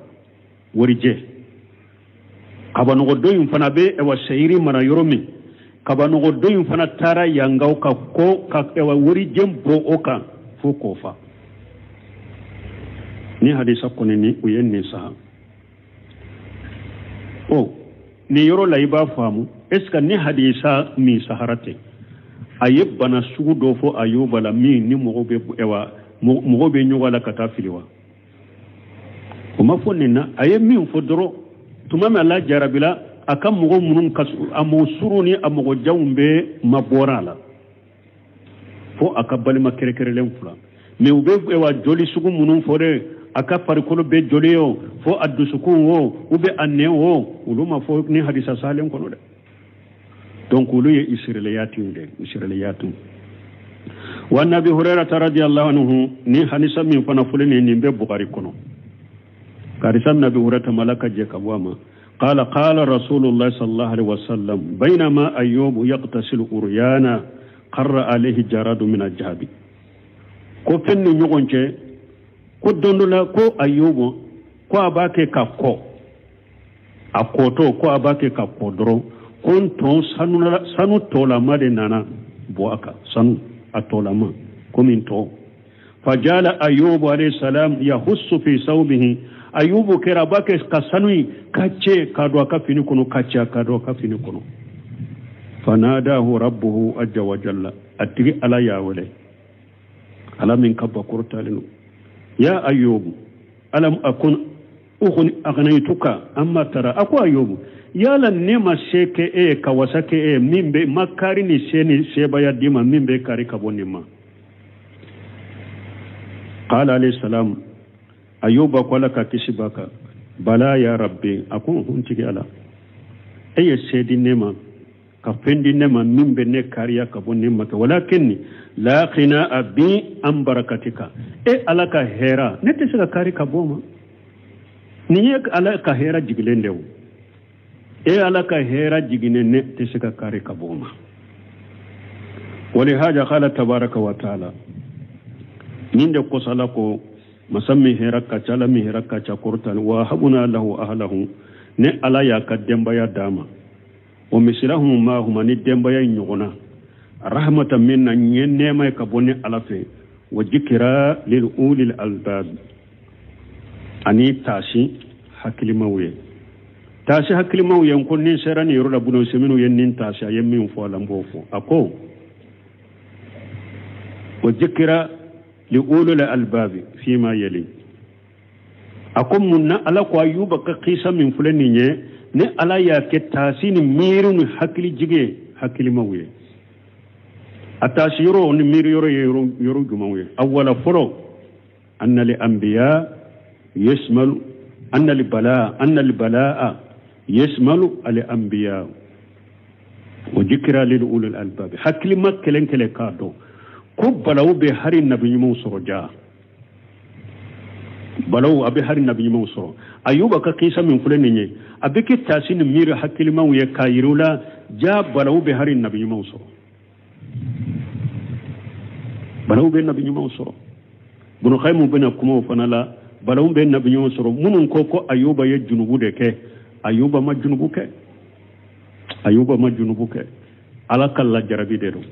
warijɛ kabanɔgɔ dɔ in fana bɛ ɛwa seyiri mara yɔrɔ min kabanɔgɔ dɔ in fana taara yangaw ka ko ka ɛwa warijɛ bɔ o kan fo k'o fa ni hadisa kɔni ni u ye nin sa o nin yɔrɔ la i b'a faamu est ce que ni hadisa min sahara tɛ a ye bana sugu dɔ fɔ Ayuba la min ni mɔgɔw bɛ ɛwa mɔgɔw bɛ ɲɔgɔn la ka taa fili wa o ma fɔ nin na a ye min fɔ dɔrɔn tuma min ala jarabila a ka mɔgɔ minnu ka a mɔgɔ surun ni a mɔgɔ janw bɛɛ mabɔra a la fo a ka balima kɛrɛkɛrɛlen fila mais u bɛ ɛwa joli sugu minnu fɔ dɛ a ka farikolo bɛ joli ye o fo a dusukun o ou bien a nɛn o olu ma fɔ ni hadisa salen kɔnɔ dɛ donc olu ye israiliyatiw de israiliyatiw wa nabi hurairata radiyallahu anhu ni hadisa min fana fɔlen nin nin bɛ Bukhari kɔnɔ hadisa nabi hurairata ma ala ka jɛ ka bɔ a ma qala qala rasulullah sallallahu alaihi wasallam bainama ayyubu yaqtasilu uryana qarra alayhi jaradu min aljahabi ko fɛn ni ɲɔgɔn cɛ ko don dɔ la ko Ayubu ko a b'a kɛ ka kɔ a kɔtɔ ko a b'a kɛ ka kɔ dɔrɔn ko ntɔn sanu tɔlama de nana bɔ a kan sanu a tɔlama komi ntɔn fajala Ayubu alayhi salam yahussu fi sawbihi Ayubu kɛra a b'a kɛ ka sanu in ka cɛ ka don a ka fini kɔnɔ ka cɛ ka don a ka fini kɔnɔ fanadahu rabbuhu azza wa jalla a tigi ala y'a wele ala min ka bakɔrɔ talen don ya Ayubu alam akun aghnaytuka amma tara a ko Ayubu yala ne ma se kɛ e ye ka wasa kɛ e ye min bɛ ma kari ni se ni sebaya d'i ma min bɛ kari ka bɔ nin ma qala alayhi salam Ayuba ko ala ka kisi b'a kan bala ya rabbi a ko n tigi ala e ye se di ne ma ka fɛn di ne ma min bɛ ne kariya ka bɔ nin ma kɛ walakin la qinaa bi an barakatika e ala ka hɛra ne tɛ se ka kari ka bɔ o ma nin ye ala ka hɛra jigilen de o e ala ka hɛra jiginnen ne tɛ se ka kari ka bɔ o ma walihaja qala tabaraka wa taala nin de kosɔn ala ko masa min hɛra ka ca ala min hɛra ka ca kɔrɔtali wa habuna lahu ahlahu ne ala y'a ka denbaya d'a ma wa misilahum maahum ni denbaya in ɲɔgɔnna rahmatan minna n ye nɛɛma ye ka bɔ ne ala fɛ wa jikira lil ulil albab ani taasi hakilimaw ye taasi hakilimaw ye n ko ni sera nin yɔrɔ la Bunu Usaymin ye nin taasi a ye min fɔ a la n b'o fɔ a ko wa jikira li ulil albab fima yali a ko mun na ala ko Ayuba ka kisa min filɛ nin ye ni ala y'a kɛ taasi ni miiri ni hakili jigi ye hakilimaw ye a taasi yɔrɔ ni miiri yɔrɔ ye yɔrɔ jumɛnw ye awwala fɔlɔ anna li anbiya yasmalu anna li balaa anna li balaa yasmalu al anbiya wa jikra lil ulil albab hakilima kelen kelen k'a dɔn ko balawu bɛ hari nabi ɲumanw sɔrɔ ja balawu a bɛ hari nabi ɲumanw sɔrɔ Ayuba ka kisa min filɛ nin ye a bɛ kɛ taasi ni miiri hakilimaw ye k'a yir'u la ja balawu bɛ hari nabi ɲumanw sɔrɔ balawu bɛ nabi ɲumanw sɔrɔ Bunu Qayyim bɛna kuma o fana la balawu bɛ nabi ɲumanw sɔrɔ minnu ko ko Ayuba ye junubu de kɛ Ayuba ma junubu kɛ Ayuba ma junubu kɛ ala ka lajarabi de don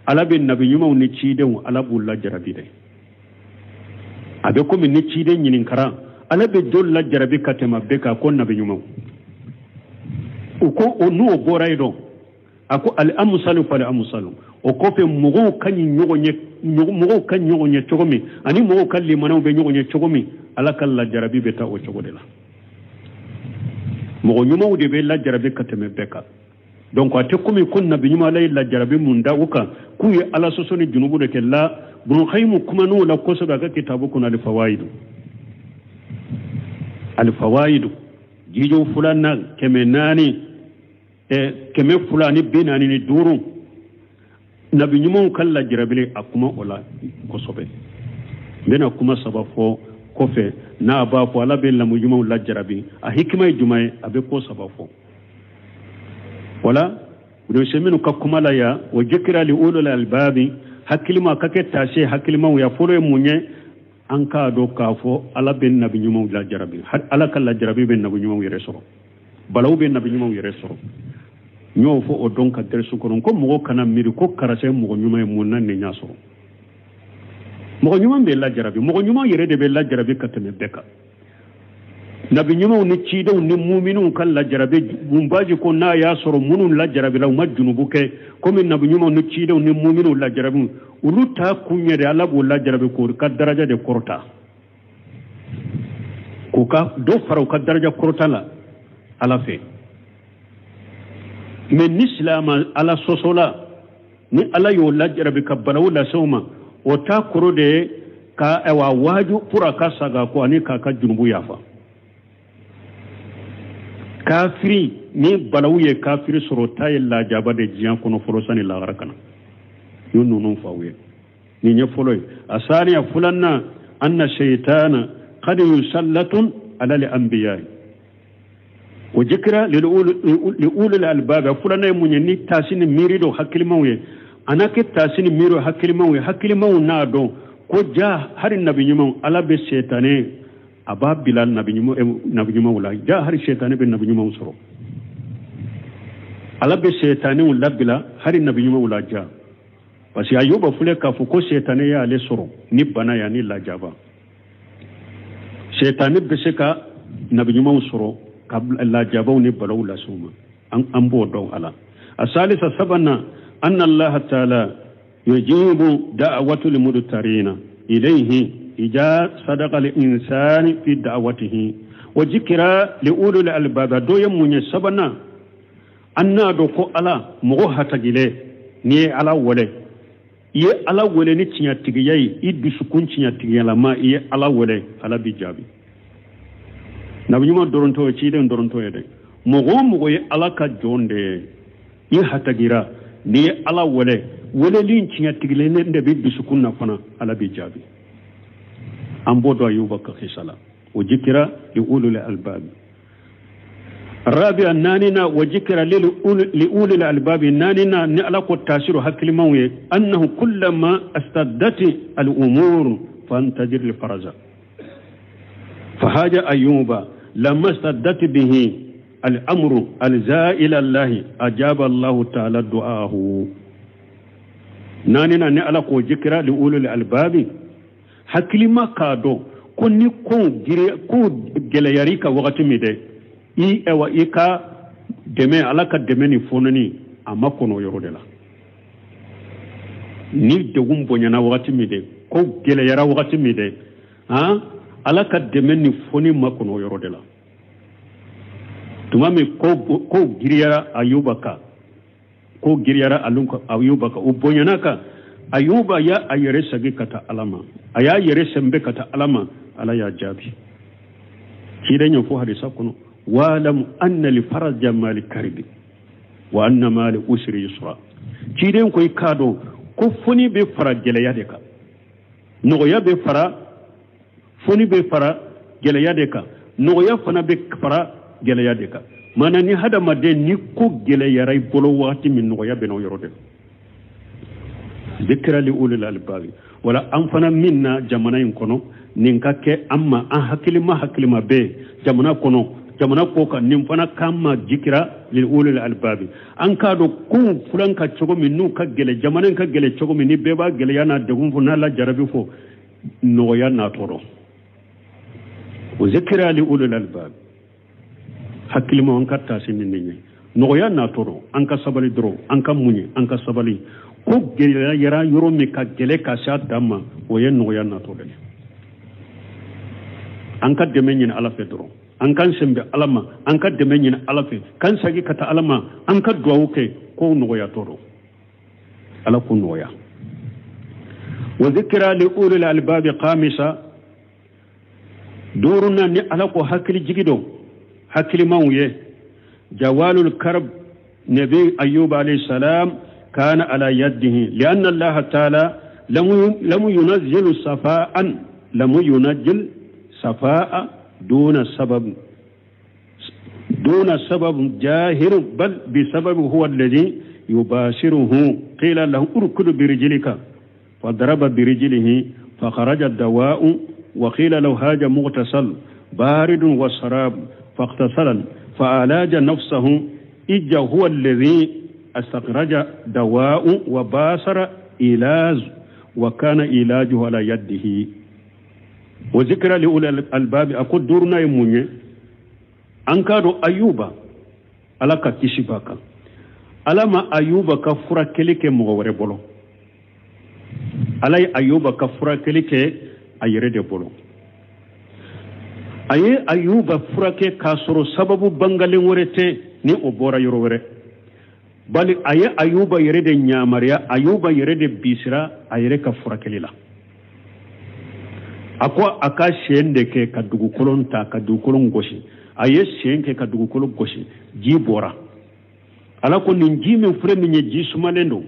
ala bɛ nabi ɲumanw ni cidenw ala b'u lajarabi de a bɛ komi ni ciden ɲininkara ala bɛ joli lajarabi ka tɛmɛ bɛɛ kan ko nabi ɲumanw u ko o n'o bɔra yen dɔn a ko al amsalu fal amsalu o kɔfɛ mɔgɔw ka ɲi ɲɔgɔn ye mɔgɔw ka ɲɔgɔn ye cogo min ani mɔgɔw ka limanaw bɛ ɲɔgɔn ye cogo min ala ka lajarabi bɛ taa o cogo de la mɔgɔ ɲumanw de bɛ lajarabi ka tɛmɛ bɛɛ kan donc a tɛ komi ko nabi ɲuman ala ye lajarabi mun da u kan k'u ye ala sɔsɔ ni junubu de kɛ la Bunu Qayyim kuman'o la kosɛbɛ a ka kitabu kɔnɔ alifawaidu alifawaidu jijo filanan 400 245 nabi ɲumanw ka lajarabili a kuma o la kosɛbɛ n bɛna kuma saba fɔ kɔfɛ n'a b'a fɔ ala bɛ lamu ɲumanw lajarabi a hikima ye jumɛn ye a bɛ ko saba fɔ wala Bunu ka kuma la yan o jikira li ulul albabi hakilima ka kɛ taase hakilimaw ya fɔlɔ ye mun ye An k'a dɔn k'a fɔ Ala bɛ nabi ɲumanw lajarabi, Ala ka lajarabi bɛ nabi ɲumanw yɛrɛ sɔrɔ, balawu bɛ nabi ɲumanw yɛrɛ sɔrɔ. N y'o fɔ o don ka dɛrɛsu kɔnɔ ko mɔgɔ kana miiri ko karisa ye mɔgɔ ɲuman ye, mun na nin y'a sɔrɔ. Mɔgɔ ɲuman bɛ lajarabi, mɔgɔ ɲuman yɛrɛ de bɛ lajarabi ka tɛmɛ bɛɛ kan. Nabi ɲumanw ni cidenw ni muminw ka lajarabi, munbaji ko n'a y'a sɔrɔ minnu lajarabila u ma junubu kɛ komi nabi ɲumanw ni cidenw ni muminw lajarabi, olu t'a kun yɛrɛ Ala b'o lajarabi k'o ka daraja de kɔrɔta, k'u ka dɔ fara u ka daraja kɔrɔta la Ala fɛ. Mais ni silamɛ Ala sɔsɔla, ni Ala y'o lajarabi ka balawu lase o ma, o t'a kɔrɔ de ye ka ayiwa waaju pour a ka saga ko ani k'a ka junubu yafa. Kafiri ni balawu ye kafiri sɔrɔ, ta ye lajaba de diɲɛ kɔnɔ fɔlɔ sani lahara ka na. Y'o ninnu f'aw ye, nin ye fɔlɔ ye. A saniya filanan, anna shaytana qad yusallatun ala al-anbiya o jikira liulul albab. Filanan ye mun ye? Ni taasi ni miiri dɔ hakilimaw ye, a n'a kɛ taasi ni miiri hakilimaw ye, hakilimaw n'a dɔn ko ja hali nabi ɲumanw Ala bɛ sɛtanɛ a b'a bila nabi ɲumanw la, ja hali sɛtanɛ bɛ nabi ɲumanw sɔrɔ, Ala bɛ sɛtanɛw labila hali nabi ɲumanw la ja. Parce que Ayuba filɛ k'a fɔ ko sɛtanɛ y'ale sɔrɔ ni bana ye ani lajaba. Sɛtanɛ bɛ se ka nabi ɲumanw sɔrɔ ka lajabaw ni balaw lase u ma, an b'o dɔn a la. A salisa sabanan, anna Allah taala yujibu da'watul mudtarina ilayhi ija sadaqa al insani fi da'watihi wa jikra li ulul albab. Dɔ ye mun ye sabanan? An n'a dɔn ko Ala mɔgɔ hatagile, n'i ye Ala wele, i ye Ala wele ni tiɲɛtigiya ye, i dusukun tiɲɛtigiyalama i ye Ala wele, Ala b'i jaabi. Nabi ɲuman dɔrɔn t'o ye, ciden dɔrɔn t'o ye dɛ. Mɔgɔ o mɔgɔ ye Ala ka jɔn de ye, i hatagira, n'i ye Ala wele, weleli tiɲɛtigilen de bɛ dusukun na fana, Ala b'i jaabi. An b'o dɔn Ayuba ka kisa la. O jikira li ulul albab. Rabia naanina, wa jikira li ulul albab naanina, ni Ala ko taasiru hakilimaw ye, annahu kullama astaddati al umur fantajir al faraja. Fahaja Ayuba lamma staddat bihi al amru alza ila Allah ajaba Allah ta'ala du'ahu. Naanina ni Ala ko jikira li ulul albab, hakilima k'a dɔn ko ni ko gɛlɛyara ka wagati min dɛ, i ayiwa i ka dɛmɛ, Ala ka dɛmɛ ni fononi a ma kɔnɔ o yɔrɔ de la. Ni degun bonyana wagati min dɛ, ko gɛlɛyara wagati min dɛ, han, Ala ka dɛmɛ ni foni ma kɔnɔ o yɔrɔ de la. Tuma min ko giriyara Ayuba kan, ko giriyara Ayuba kan, o bonyana kan, Ayuba y'a a yɛrɛ segin ka taa Ala ma, a y'a yɛrɛ sɛnbɛ ka taa Ala ma, Ala y'a jaabi. Ciden y'o fɔ hadisa kɔnɔ, wa'lamu anna li faraja mali karibi wa anna mali usri yusra. Ciden ko i k'a dɔn ko foni bɛ fara gɛlɛya de kan, nɔgɔya bɛ fara, foni bɛ fara gɛlɛya de kan, nɔgɔya fana bɛ fara gɛlɛya de kan. Maana ni hadamaden ni ko gɛlɛyara i bolo waati min, nɔgɔya bɛ n'o yɔrɔ de la. Zikra li ulil albabi. Wala an fana min na jamana in kɔnɔ, nin ka kɛ an ma, an hakilima bɛ jamana kɔnɔ, jamana ko kan, nin fana k'an ma jikira li ulil albabi. An k'a dɔn kow fulan ka cogo min, n'u ka gɛlɛ, jamana in ka gɛlɛ cogo min, ni bɛɛ b'a gɛlɛya n'a degun fɔ, n'a lajarabi fɔ, nɔgɔya natɔ dɔn. O zikra li ulil albabi. Hakilima an ka taasi ni nin ye, nɔgɔya natɔ dɔn, an ka sabali dɔrɔn, an ka muɲu, an ka sabali. Ko gɛlɛyara yɔrɔ min ka gɛlɛ ka se a dan ma, o ye nɔgɔya natɔ dɛ. An ka dɛmɛ ɲini Ala fɛ dɔrɔn, an k'an sɛnbɛ Ala ma, an ka dɛmɛ ɲini Ala fɛ, k'an segin ka taa Ala ma, an ka duwawu kɛ, kow nɔgɔyatɔ dɔn, Ala k'o nɔgɔya. Wa zikra li ulil albabi khamisa. Duurunan ni Ala ko hakili jigi dɔn hakilimaw ye, jawalul karb nabi Ayuba alayhi salam kana ala yadihi lianna Allah taala lam yunazzilu safaan, lam yunazzil safaa duna sabab, duna sabab jahir, bal bisabab huwa alladhi yubashiruhu. Qila lahu urkud birijlika fadaraba birijlihi fakharaja ad-dawa'u وقيل له هاج مغتسل بارد وشراب فاغتسل فعلاج نفسه إجا هو الذي استخرج دواء وباسر علاج وكان علاجه على يده. وذكر لأولي الألباب أقول دورنا يموني أنكارو أيوبا ala ka kisi b'a kan. Ala ma Ayuba ka furakɛli kɛ mɔgɔ wɛrɛ bolo. Ala ye Ayuba ka furakɛli kɛ a yɛrɛ de bolo. A ye Ayuba furakɛ k'a sɔrɔ sababu bangalen wɛrɛ tɛ ni o bɔra yɔrɔ wɛrɛ. Bali a ye Ayuba yɛrɛ de ɲamariya, Ayuba yɛrɛ de bisira a yɛrɛ ka furakɛli la. A ko a ka sen de kɛ ka dugukolo ta, ka dugukolo gosi. A ye sen kɛ ka dugukolo gosi, ji bɔra. Ala ko nin ji min filɛ nin ye ji sumalen don,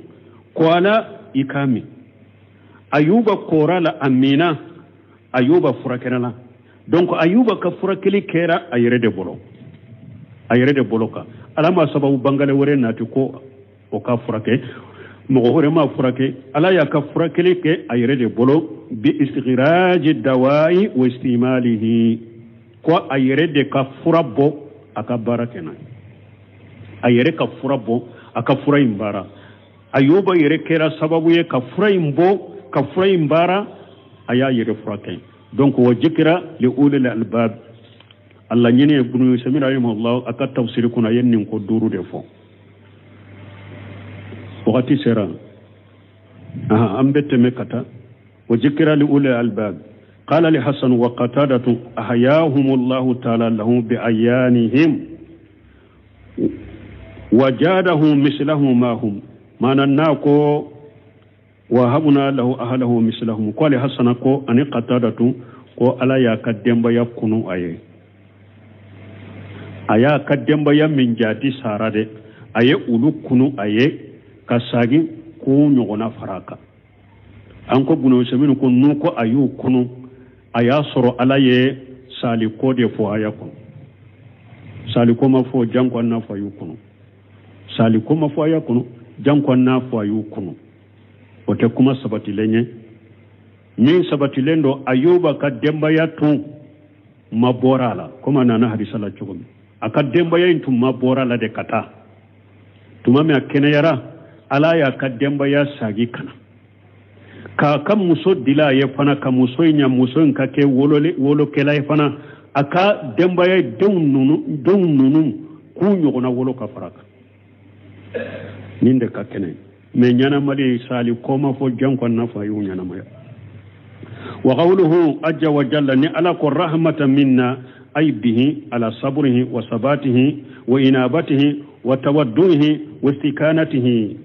ko ala i k'a min. Ayuba kora la a minna, Ayuba furakɛra la. Donc Ayuba ka furakɛli kɛra a yɛrɛ de bolo, a yɛrɛ de bolo kan. Ala ma sababu bangale wɛrɛ nati ko o ka furakɛ, mɔgɔ wɛrɛ ma furakɛ. Ala y'a ka furakɛli kɛ a yɛrɛ de bolo bi istighraji dawa'i wa istimalihi, ko a yɛrɛ de ka fura bɔ a ka baara kɛ n'a ye. A yɛrɛ ka fura bɔ a ka fura in baara. Ayuba yɛrɛ kɛra sababu ye ka fura in bɔ, ka fura in baara, a y'a yɛrɛ furakɛ. Donc wa zikra li ulil albab. Allah ɲini Ibn Usaymin rahimahullah a ka tafsiri kɔnɔ a ye nin ko duuru de fɔ. Wagati sera, an bɛ tɛmɛ ka taa. Wa zikra li ulil albab. قال لحسن وقتادة أحياهم الله تعالى لهم بأيانهم وجادهم مثله ما هم ما نناكو وهبنا له أهله مثلهم. قال حسن كو أني قتادة كو ألا يا كدم بيا كنو أيه أيا كدم بيا من جادي سارة أيه أولو كنو أيه كساجي كو نغنا فراكا أنكو بنو سمين كو نوكو أيو كنو a y'a sɔrɔ ala ye saliko de fɔ a y'a kɔnɔ. Saliko ma fɔ janko n'a fɔ a y'u kɔnɔ. Saliko ma fɔ a y'a kɔnɔ janko n'a fɔ a y'u kɔnɔ. O tɛ kuma sabatilen ye. Min sabatilen don, Ayuba ka denbaya tun ma bɔra a la, komi a nana hadisa la cogo min. A ka denbaya in tun ma bɔra a la de ka taa. Tuma min a kɛnɛyara, ala y'a ka denbaya sagi ka na. K'a ka muso dila a ye fana, ka muso in ɲa, muso in ka kɛ wolokɛla ye fana. A ka denbaya denw ninnu k'u ɲɔgɔnna wolo ka fara kan. Nin de ka kɛnɛ. Mɛ ɲɛnamali sali ko ma fɔ janko n'a fɔ a y'u ɲɛnamaya. Wa qawluhu ajja wa jalla ni ala ko rahmatan minna ay bihi ala sabrihi wa sabatihi wa inabatihi wa tawadduhi wa istikanatihi.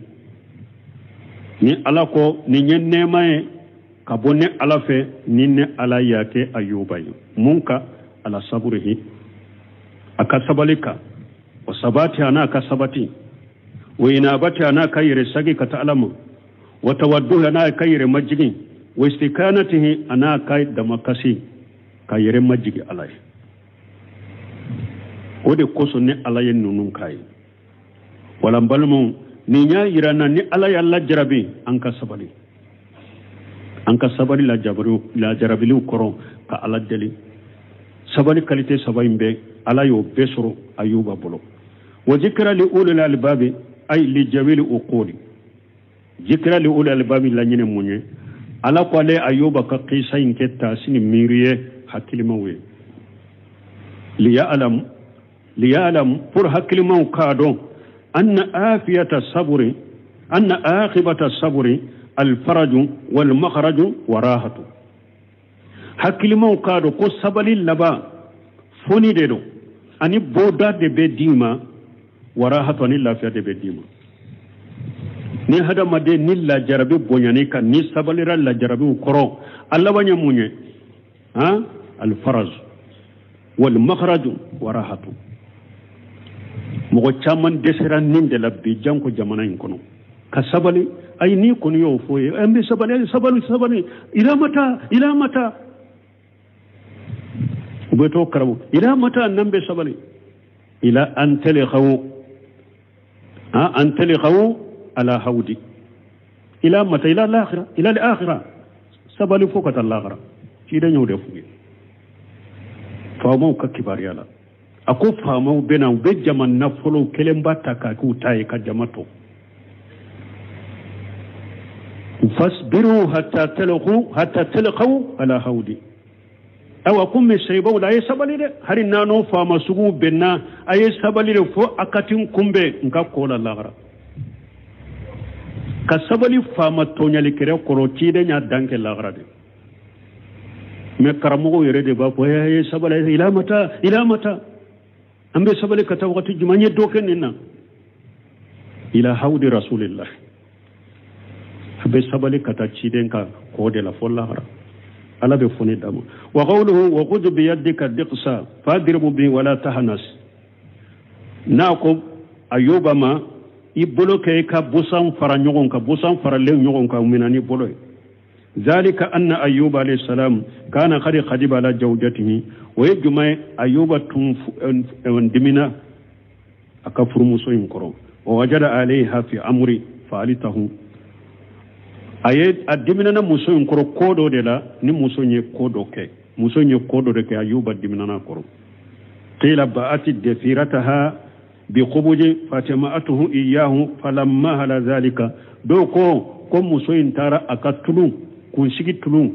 Ni ala ko ni ye nɛɛma ye ka bɔ ne ala fɛ, ni ne ala y'a kɛ Ayuba ye. Mun ka ala saburihi, a ka sabali kan, wa sabati a n'a ka sabati, wa inabati a n'a ka yɛrɛ sagi ka taa ala ma, wa tawadduhi a n'a ka yɛrɛ majigin, wa istikanatihi a n'a ka damakasi ka yɛrɛ majigin ala ye. O de kosɔn ne ala ye ninnu k'a ye. Wala n balimaw, nin y'a yira n na ni ala y'a lajarabi, an ka sabali. An ka sabali lajarabiliw kɔrɔ ka ala deli. Sabali kalite saba in bɛɛ ala y'o bɛɛ sɔrɔ Ayuba bolo. Wa zikra li ulil albabi ay li jawili uquli. Zikra li ulil albabi laɲini mun ye? Ala ko ale Ayuba ka kisa in kɛ taasi ni miiri ye hakilimaw ye. Liya'lam pour hakilimaw k'a dɔn أن آفية الصبر، أن عاقبة الصبر الفرج والمخرج وراحة. hakilimaw k'a dɔn ko sabali laban foni de don, ani bɔda de bɛ d'i ma, warahatu ani lafiya de bɛ d'i ma. Ni hadamaden ni lajarabi bonyani kan, ni sabalira lajarabiw kɔrɔ, a laban ye mun ye? Han, alfaraj wal makhraj warahatu. Mɔgɔ caman dɛsɛra nin de la bi janko jamana in kɔnɔ. Ka sabali, ayi n'i kɔni y'o fɔ ye, an bɛ sabali, sabali, sabali, ila mata, ila mata. U bɛ t'o karamu, ila mata n'an bɛ sabali. Ila an talqaw, an talqaw ala hawdi. Ila mata, ila al-akhirah, ila al-akhirah. Sabali fo ka taa lahara. Ciden y'o de f'u ye faamaw ka kibaruya la. A ko faamaw bɛ na, u bɛ jama nafolo kelenba ta k'a k'u ta ye ka jama to. Fasbiru hatta talqu hatta talqaw ala hawdi. Awa ko misibaw la, a ye sabali dɛ, hali n'an faama sugu bɛnna, a ye sabali de fo a ka tin kunbɛn n ka ko la lahara. Ka sabali faama tɔɲalikɛrɛ kɔrɔ, ciden y'a dan kɛ lahara de. Mais karamɔgɔw yɛrɛ de b'a fɔ a ye sabali, ila mata ila mata, an bɛ sabali ka taa wagati jumɛn, an ye dɔ kɛ nin na. Ila hawdi rasulillah, a bɛ sabali ka taa ciden ka kɔ de la fo lahara. Ala bɛ foni d'a ma. Wa qawluhu wa khudh bi yadika diqsa fadribu bi wala tahnas. N'a ko Ayuba ma, i bolo kɛ i ka busan fara ɲɔgɔn kan, busan faralen ɲɔgɔn kan mina ni bolo ye. Zalika anna Ayuba alayhi salam kana qad khadiba ala zawjatihi. O ye jumɛn ye? Ayuba tun dimina a ka furumuso in kɔrɔ. Wa wajada alayha fi amri fa'alitahu. A ye a diminana muso in kɔrɔ ko dɔ de la, ni muso in ye ko dɔ kɛ, muso in ye ko dɔ de kɛ, Ayuba diminana kɔrɔ. Qila ba'ati dafirataha bi qubuji fatama'atuhu iyyahu falamma hala zalika. Dɔw ko muso in taara a ka tulu kunsigi tulu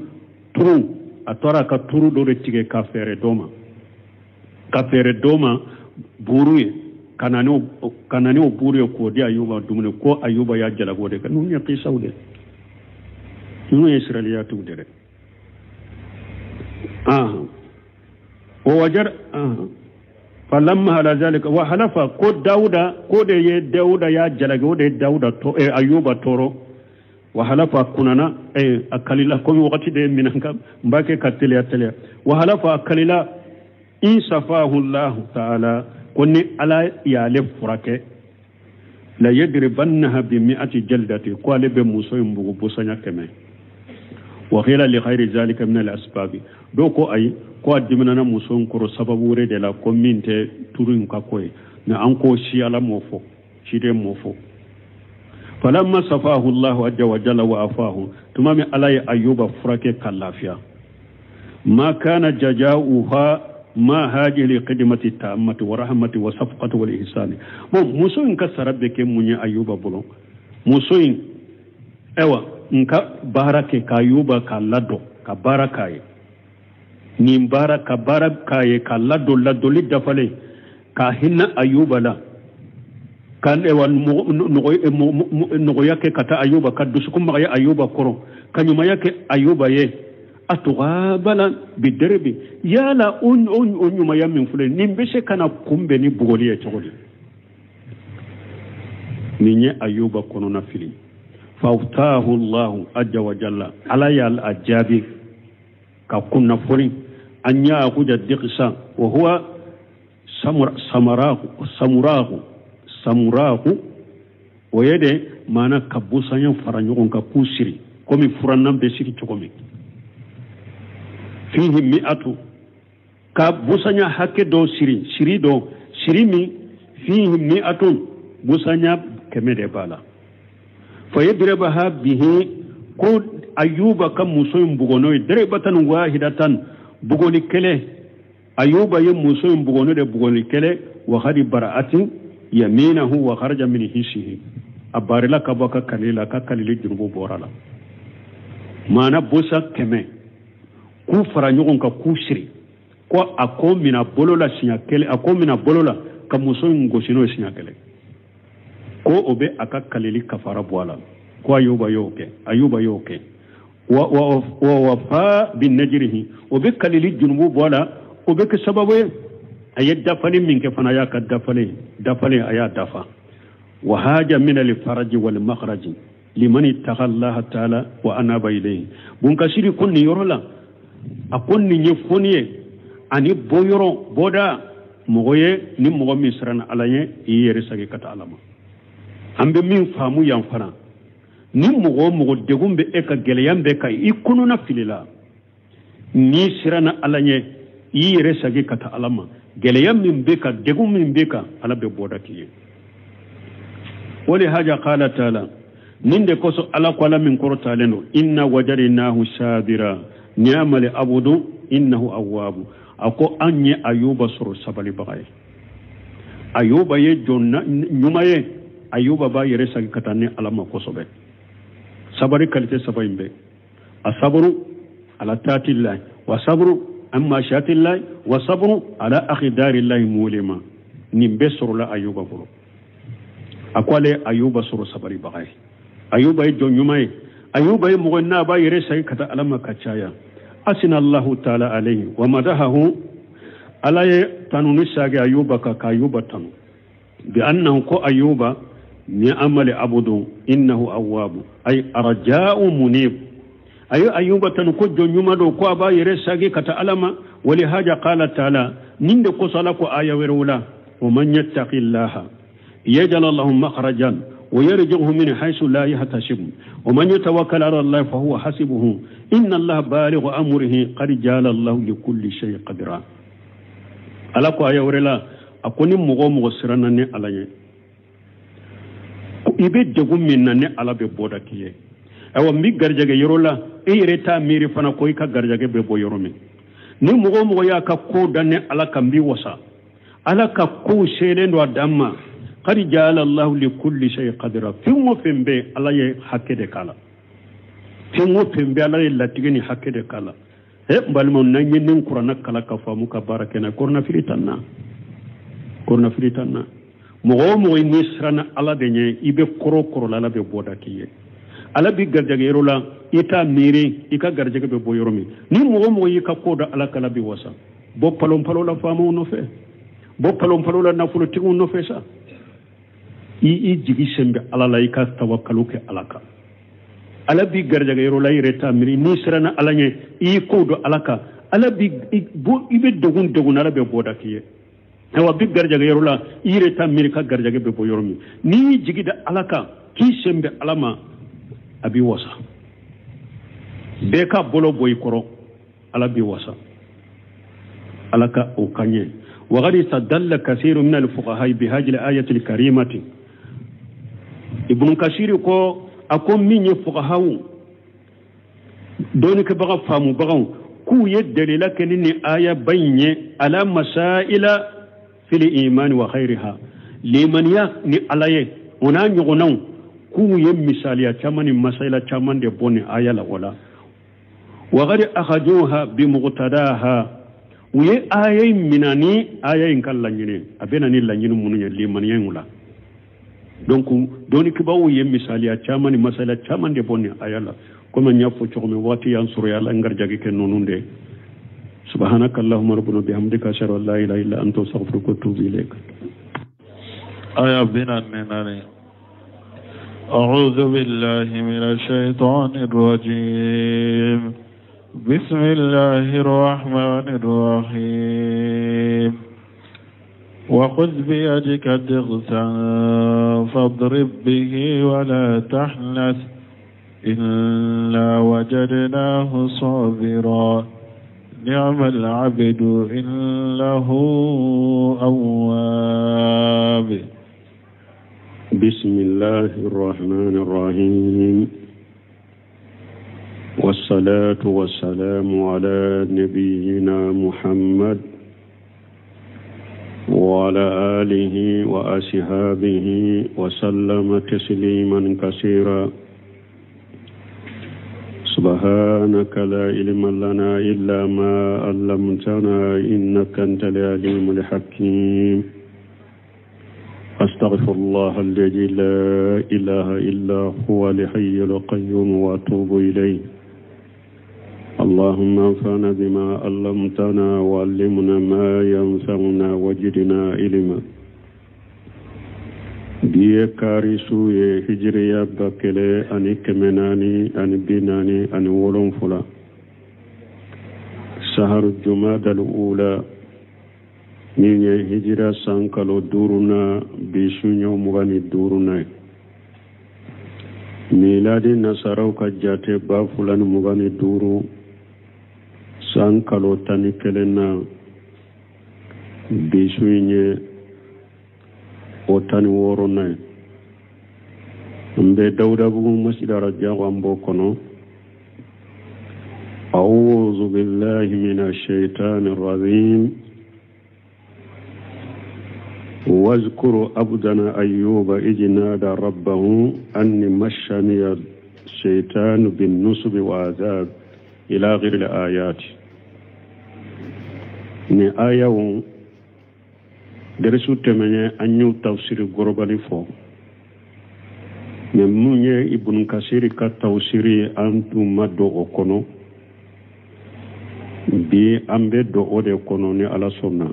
turu, a taara a ka turu dɔ de tigɛ ka feere dɔ ma, ka feere dɔ ma buuru ye, ka na n'o buuru ye k'o di Ayuba dumuni, ko Ayuba y'a jalaki o de kan. Ninnu ye kisaw de, ninnu ye israiliyatiw de dɛ. O wajar falamma ala zalika wa halafa, ko Dawuda, ko de ye Dawuda y'a jalaki, o de ye Dawuda to Ayuba tɔɔrɔ. Wa halafa kunana a kalila, komi wagati de ye minɛ n b'a kɛ ka teliya teliya. Wa halafa a kalila in safahu Allahu ta'ala, ko ni Ala y'ale furakɛ, la yadribannaha bi mi'ati jaldati, ko ale bɛ muso in bugu busanya 100. Wa qila li khayri zalika min al asbabi. Dɔw ko ayi, ko a diminana muso in kɔrɔ sababu wɛrɛ de la, ko min tɛ turu in ka ko ye. Nka an k'o si Ala m'o fɔ, ciden m'o fɔ. Falamma safahu Allahu azza wa jalla wa afahu, tuma min Ala ye Ayuba furakɛ ka lafiya. Ma kana jaja'uha ma hajili khidmati tammati wa rahmati wa safqati wal ihsani. Bon, muso in ka sara bɛ kɛ mun ye Ayuba bolo? Muso in ayiwa n ka baara kɛ ka Ayuba k'a ladon, ka baara k'a ye, nin baara ka baara k'a ye k'a ladon, ladonli dafalen, ka hinɛ Ayuba la, ka ayiwa nɔgɔya kɛ ka taa Ayuba, ka dusukun magaya Ayuba kɔrɔ, ka ɲumanya kɛ Ayuba ye. A tugabala bi deribi, yala o ɲumanya min filɛ nin bɛ se ka na kunbɛn ni bugɔli ye cogo di? Nin ye Ayuba kɔnɔna fili. Fawtahu Allahu azza wa jalla, Ala y'a jaabi ka kunnafoni an ya'khuja diqsa wa huwa samurahu. O ye de maana ka busanya fara ɲɔgɔn kan k'u siri komi furannan bɛ siri cogo min. Fihi mi'atu, ka busanya hakɛ dɔ siri, siri dɔ siri min fihi mi'atun, busanya 100 de b'a la. Fa yadribaha bihi, ko Ayuba ka muso in bugɔ n'o ye daribatan wahidatan, bugɔli kelen. Ayuba ye muso in bugɔ n'o de bugɔli kelen. Wa hadi bara'atin yaminahu wa kharaja min hisihi, a barila ka bɔ a ka kalili la, a ka kalili jurumu bɔra la. Maana busa 100 k'u fara ɲɔgɔn kan k'u siri, ko a ko mina bolo la siɲɛ kelen, a ko mina bolo la ka muso in gosi n'o ye siɲɛ kelen, ko o bɛ a ka kalili kafara bɔ a la. Ko Ayuba y'o kɛ, Ayuba y'o kɛ. Wa wafa bi najrihi, o bɛ kalili jurumu bɔ a la, o bɛ kɛ sababu ye a ye dafali min kɛ fana, a y'a ka dafalen a y'a dafa. Wa haja min al faraji wal makhraji liman ittaqa Allah ta'ala wa anaba ilayhi. Bunkasiri ko nin yɔrɔ la, a ko nin ye foni ye ani bɔyɔrɔ bɔda mɔgɔ ye, ni mɔgɔ min siranna Ala ɲɛ, i yɛrɛ sagi ka taa Ala ma. An bɛ min faamu yan fana, ni mɔgɔ o mɔgɔ degun bɛ e ka, gɛlɛya bɛ ka i kɔnɔna filila, n'i siranna Ala ɲɛ, i yɛrɛ sagi ka taa Ala ma, gɛlɛya min bɛ ka, degun min bɛ ka, Ala bɛ bɔda k'i ye. O de haja qala ta'ala, nin de kosɔn Ala ko, Ala min kɔrɔtalen don, inna wajadnahu sabira, Ni'mal abudu innahu awwabu. A ko an ye Ayuba sɔrɔ sabalibaga ye. Ayuba ye jɔn ɲuman ye. Ayuba b'a yɛrɛ sagi ka taa ni Ala ma kosɛbɛ. Sabari qualité saba in bɛɛ, asaburu ala taatillahi wa saburu an mashatillahi wa saburu ala akidarillahi mulima, nin bɛɛ sɔrɔla Ayuba bolo. A ko ale Ayuba sɔrɔ sabalibaga ye. Ayuba ye jɔn ɲuman ye. Ayuba ye mɔgɔ n'a b'a yɛrɛ sagi ka taa Ala ma ka caya. Asina Allahu taala alayhi wa madahahu, Ala ye tanuni sage Ayuba ka Ayuba tanu bi annahu, ko Ayuba ni'mal abudu innahu awwabu, ay arja'u munib. Ayo Ayuba tanu ko jɔn ɲuman don, ko a b'a yɛrɛ sagi ka taa Ala ma. Wali haja qala taala, nin de kosɔn Ala ko aya wɛrɛw la: wa man yattaqillaha yaj'al lahu makhrajan wa yarzuqhu min haythu la yahtasib wa man yatawakkal ala Allah fa huwa hasibuhu inna Allah balighu amrihi qad ja'ala Allah li kulli shay'in qadra. Ala ko aya wɛrɛ la, a ko ni mɔgɔ o mɔgɔ siranna ni Ala ye, i bɛ degun min na, ni Ala bɛ bɔda k'i ye. Ayiwa, n bɛ garijɛgɛ yɔrɔ la, e yɛrɛ t'a miiri fana ko i ka garijɛgɛ bɛ bɔ yɔrɔ min. Ni mɔgɔ o mɔgɔ y'a ka ko da ni Ala kan, n b'i wasa. Ala ka kow selen don a dan ma. Qad ja'ala Allahu li kulli shay'in qadra. Fɛn o fɛn bɛ, Ala ye hakɛ de k'a la. Fɛn o fɛn bɛ, Ala ye latigɛ ni hakɛ de k'a la. He, n balimaw, n'an ye nin kuranna kalan ka faamu ka baara kɛ n'a ye, kɔrɔnafili t'an na, kɔrɔnafili t'an na. Mɔgɔ o mɔgɔ n'i siranna Ala de ɲɛ, i bɛ kɔrɔ kɔrɔ la, Ala bɛ bɔda k'i ye. Ala b'i garijɛgɛ yɔrɔ la, i t'a miiri i ka garijɛgɛ bɛ bɔ yɔrɔ min. Ni mɔgɔ o mɔgɔ y'i ka ko da Ala kan, Ala b'i wasa. Bɔ palon palon la faamaw nɔfɛ, bɔ palon palon la nafolotigiw nɔfɛ sa. I jigi sen bɛ Ala la, i ka tawakalo kɛ Ala kan. Ala b'i garijɛgɛ yɔrɔ la, i yɛrɛ t'a miiri. N'i siranna Ala ɲɛ, i y'i ko don Ala kan, Ala bi i bɛ degun degun, Ala bɛ bɔda k'i ye. Ayiwa, bi garijɛgɛ yɔrɔ la, i yɛrɛ t'a miiri ka garijɛgɛ bɛ bɔ yɔrɔ min. N'i y'i jigi da Ala kan, k'i sen bɛ Ala ma, a b'i wasa. Bɛɛ ka bolo bɔ i kɔrɔ, Ala b'i wasa. Ala ka o ka ɲɛ. وقد استدل كثير من الفقهاء بهذه الآية الكريمة. Ibn Kasiri ko a ko min ye fuqahaw, dɔnnikɛbaga faamubagaw, k'u ye dalila kɛ ni nin aya ba in ye ala masaila fil imani wa khairiha, limaniya ni Ala ye, o n'a ɲɔgɔnnaw, k'u ye misaliya caman ni masaila caman de bɔ nin aya la. O la, وقد أخذوها بمقتضاها, u ye aya in mina ni aya in ka laɲini, a bɛ na ni laɲini minnu ye limaniya in la. Donc dɔnnikibaw ye misaliya caman ni masala caman de bɔ nin aya la. Komi n y'a fɔ cogo min, waati y'an sɔrɔ, ala n garijɛgɛ kɛ ninnu de. سبحانك اللهم ربنا بحمدك، أشهد أن لا إله إلا أنت، أستغفرك وأتوب إليك. Aya 44. أعوذ بالله من الشيطان الرجيم. بسم الله الرحمن الرحيم. وخذ بيدك ضغثا فاضرب به ولا تحنث إنا وجدناه صابرا نعم العبد إنه أواب. بسم الله الرحمن الرحيم، والصلاة والسلام على نبينا محمد وعلى آله وأصحابه وسلم تسليما كثيرا. سبحانك لا علم لنا إلا ما علمتنا إنك أنت العليم الحكيم. أستغفر الله الذي لا إله إلا هو الحي القيوم وأتوب إليه. اللهم انفعنا بما علمتنا وعلمنا ما ينفعنا وزدنا علما. Bi ye kari su ye, hijiriya 1447, saharu jumadal ula, min ye hijira san kalo duurunan, bi suɲɔ 25nan ye. Miladi nasaraw ka jate, 2025 san kalo 11 na, bi su in ye o 16nan ye. N bɛ Dawudabugu masjid Arajago, an b'o kɔnɔ. أعوذ بالله من الشيطان الرجيم واذكر عبدنا أيوب إذ نادى ربه أني مشني الشيطان بالنصب وعذاب إلى غير الآيات ni ayaw derisu tɛmɛnen an y'u tafsiri gorobali fɔ mɛ mun ye ibunu kasiri ka tafsiri an tun ma don o kɔnɔ bi an bɛ don o de kɔnɔ ni ala sɔnna.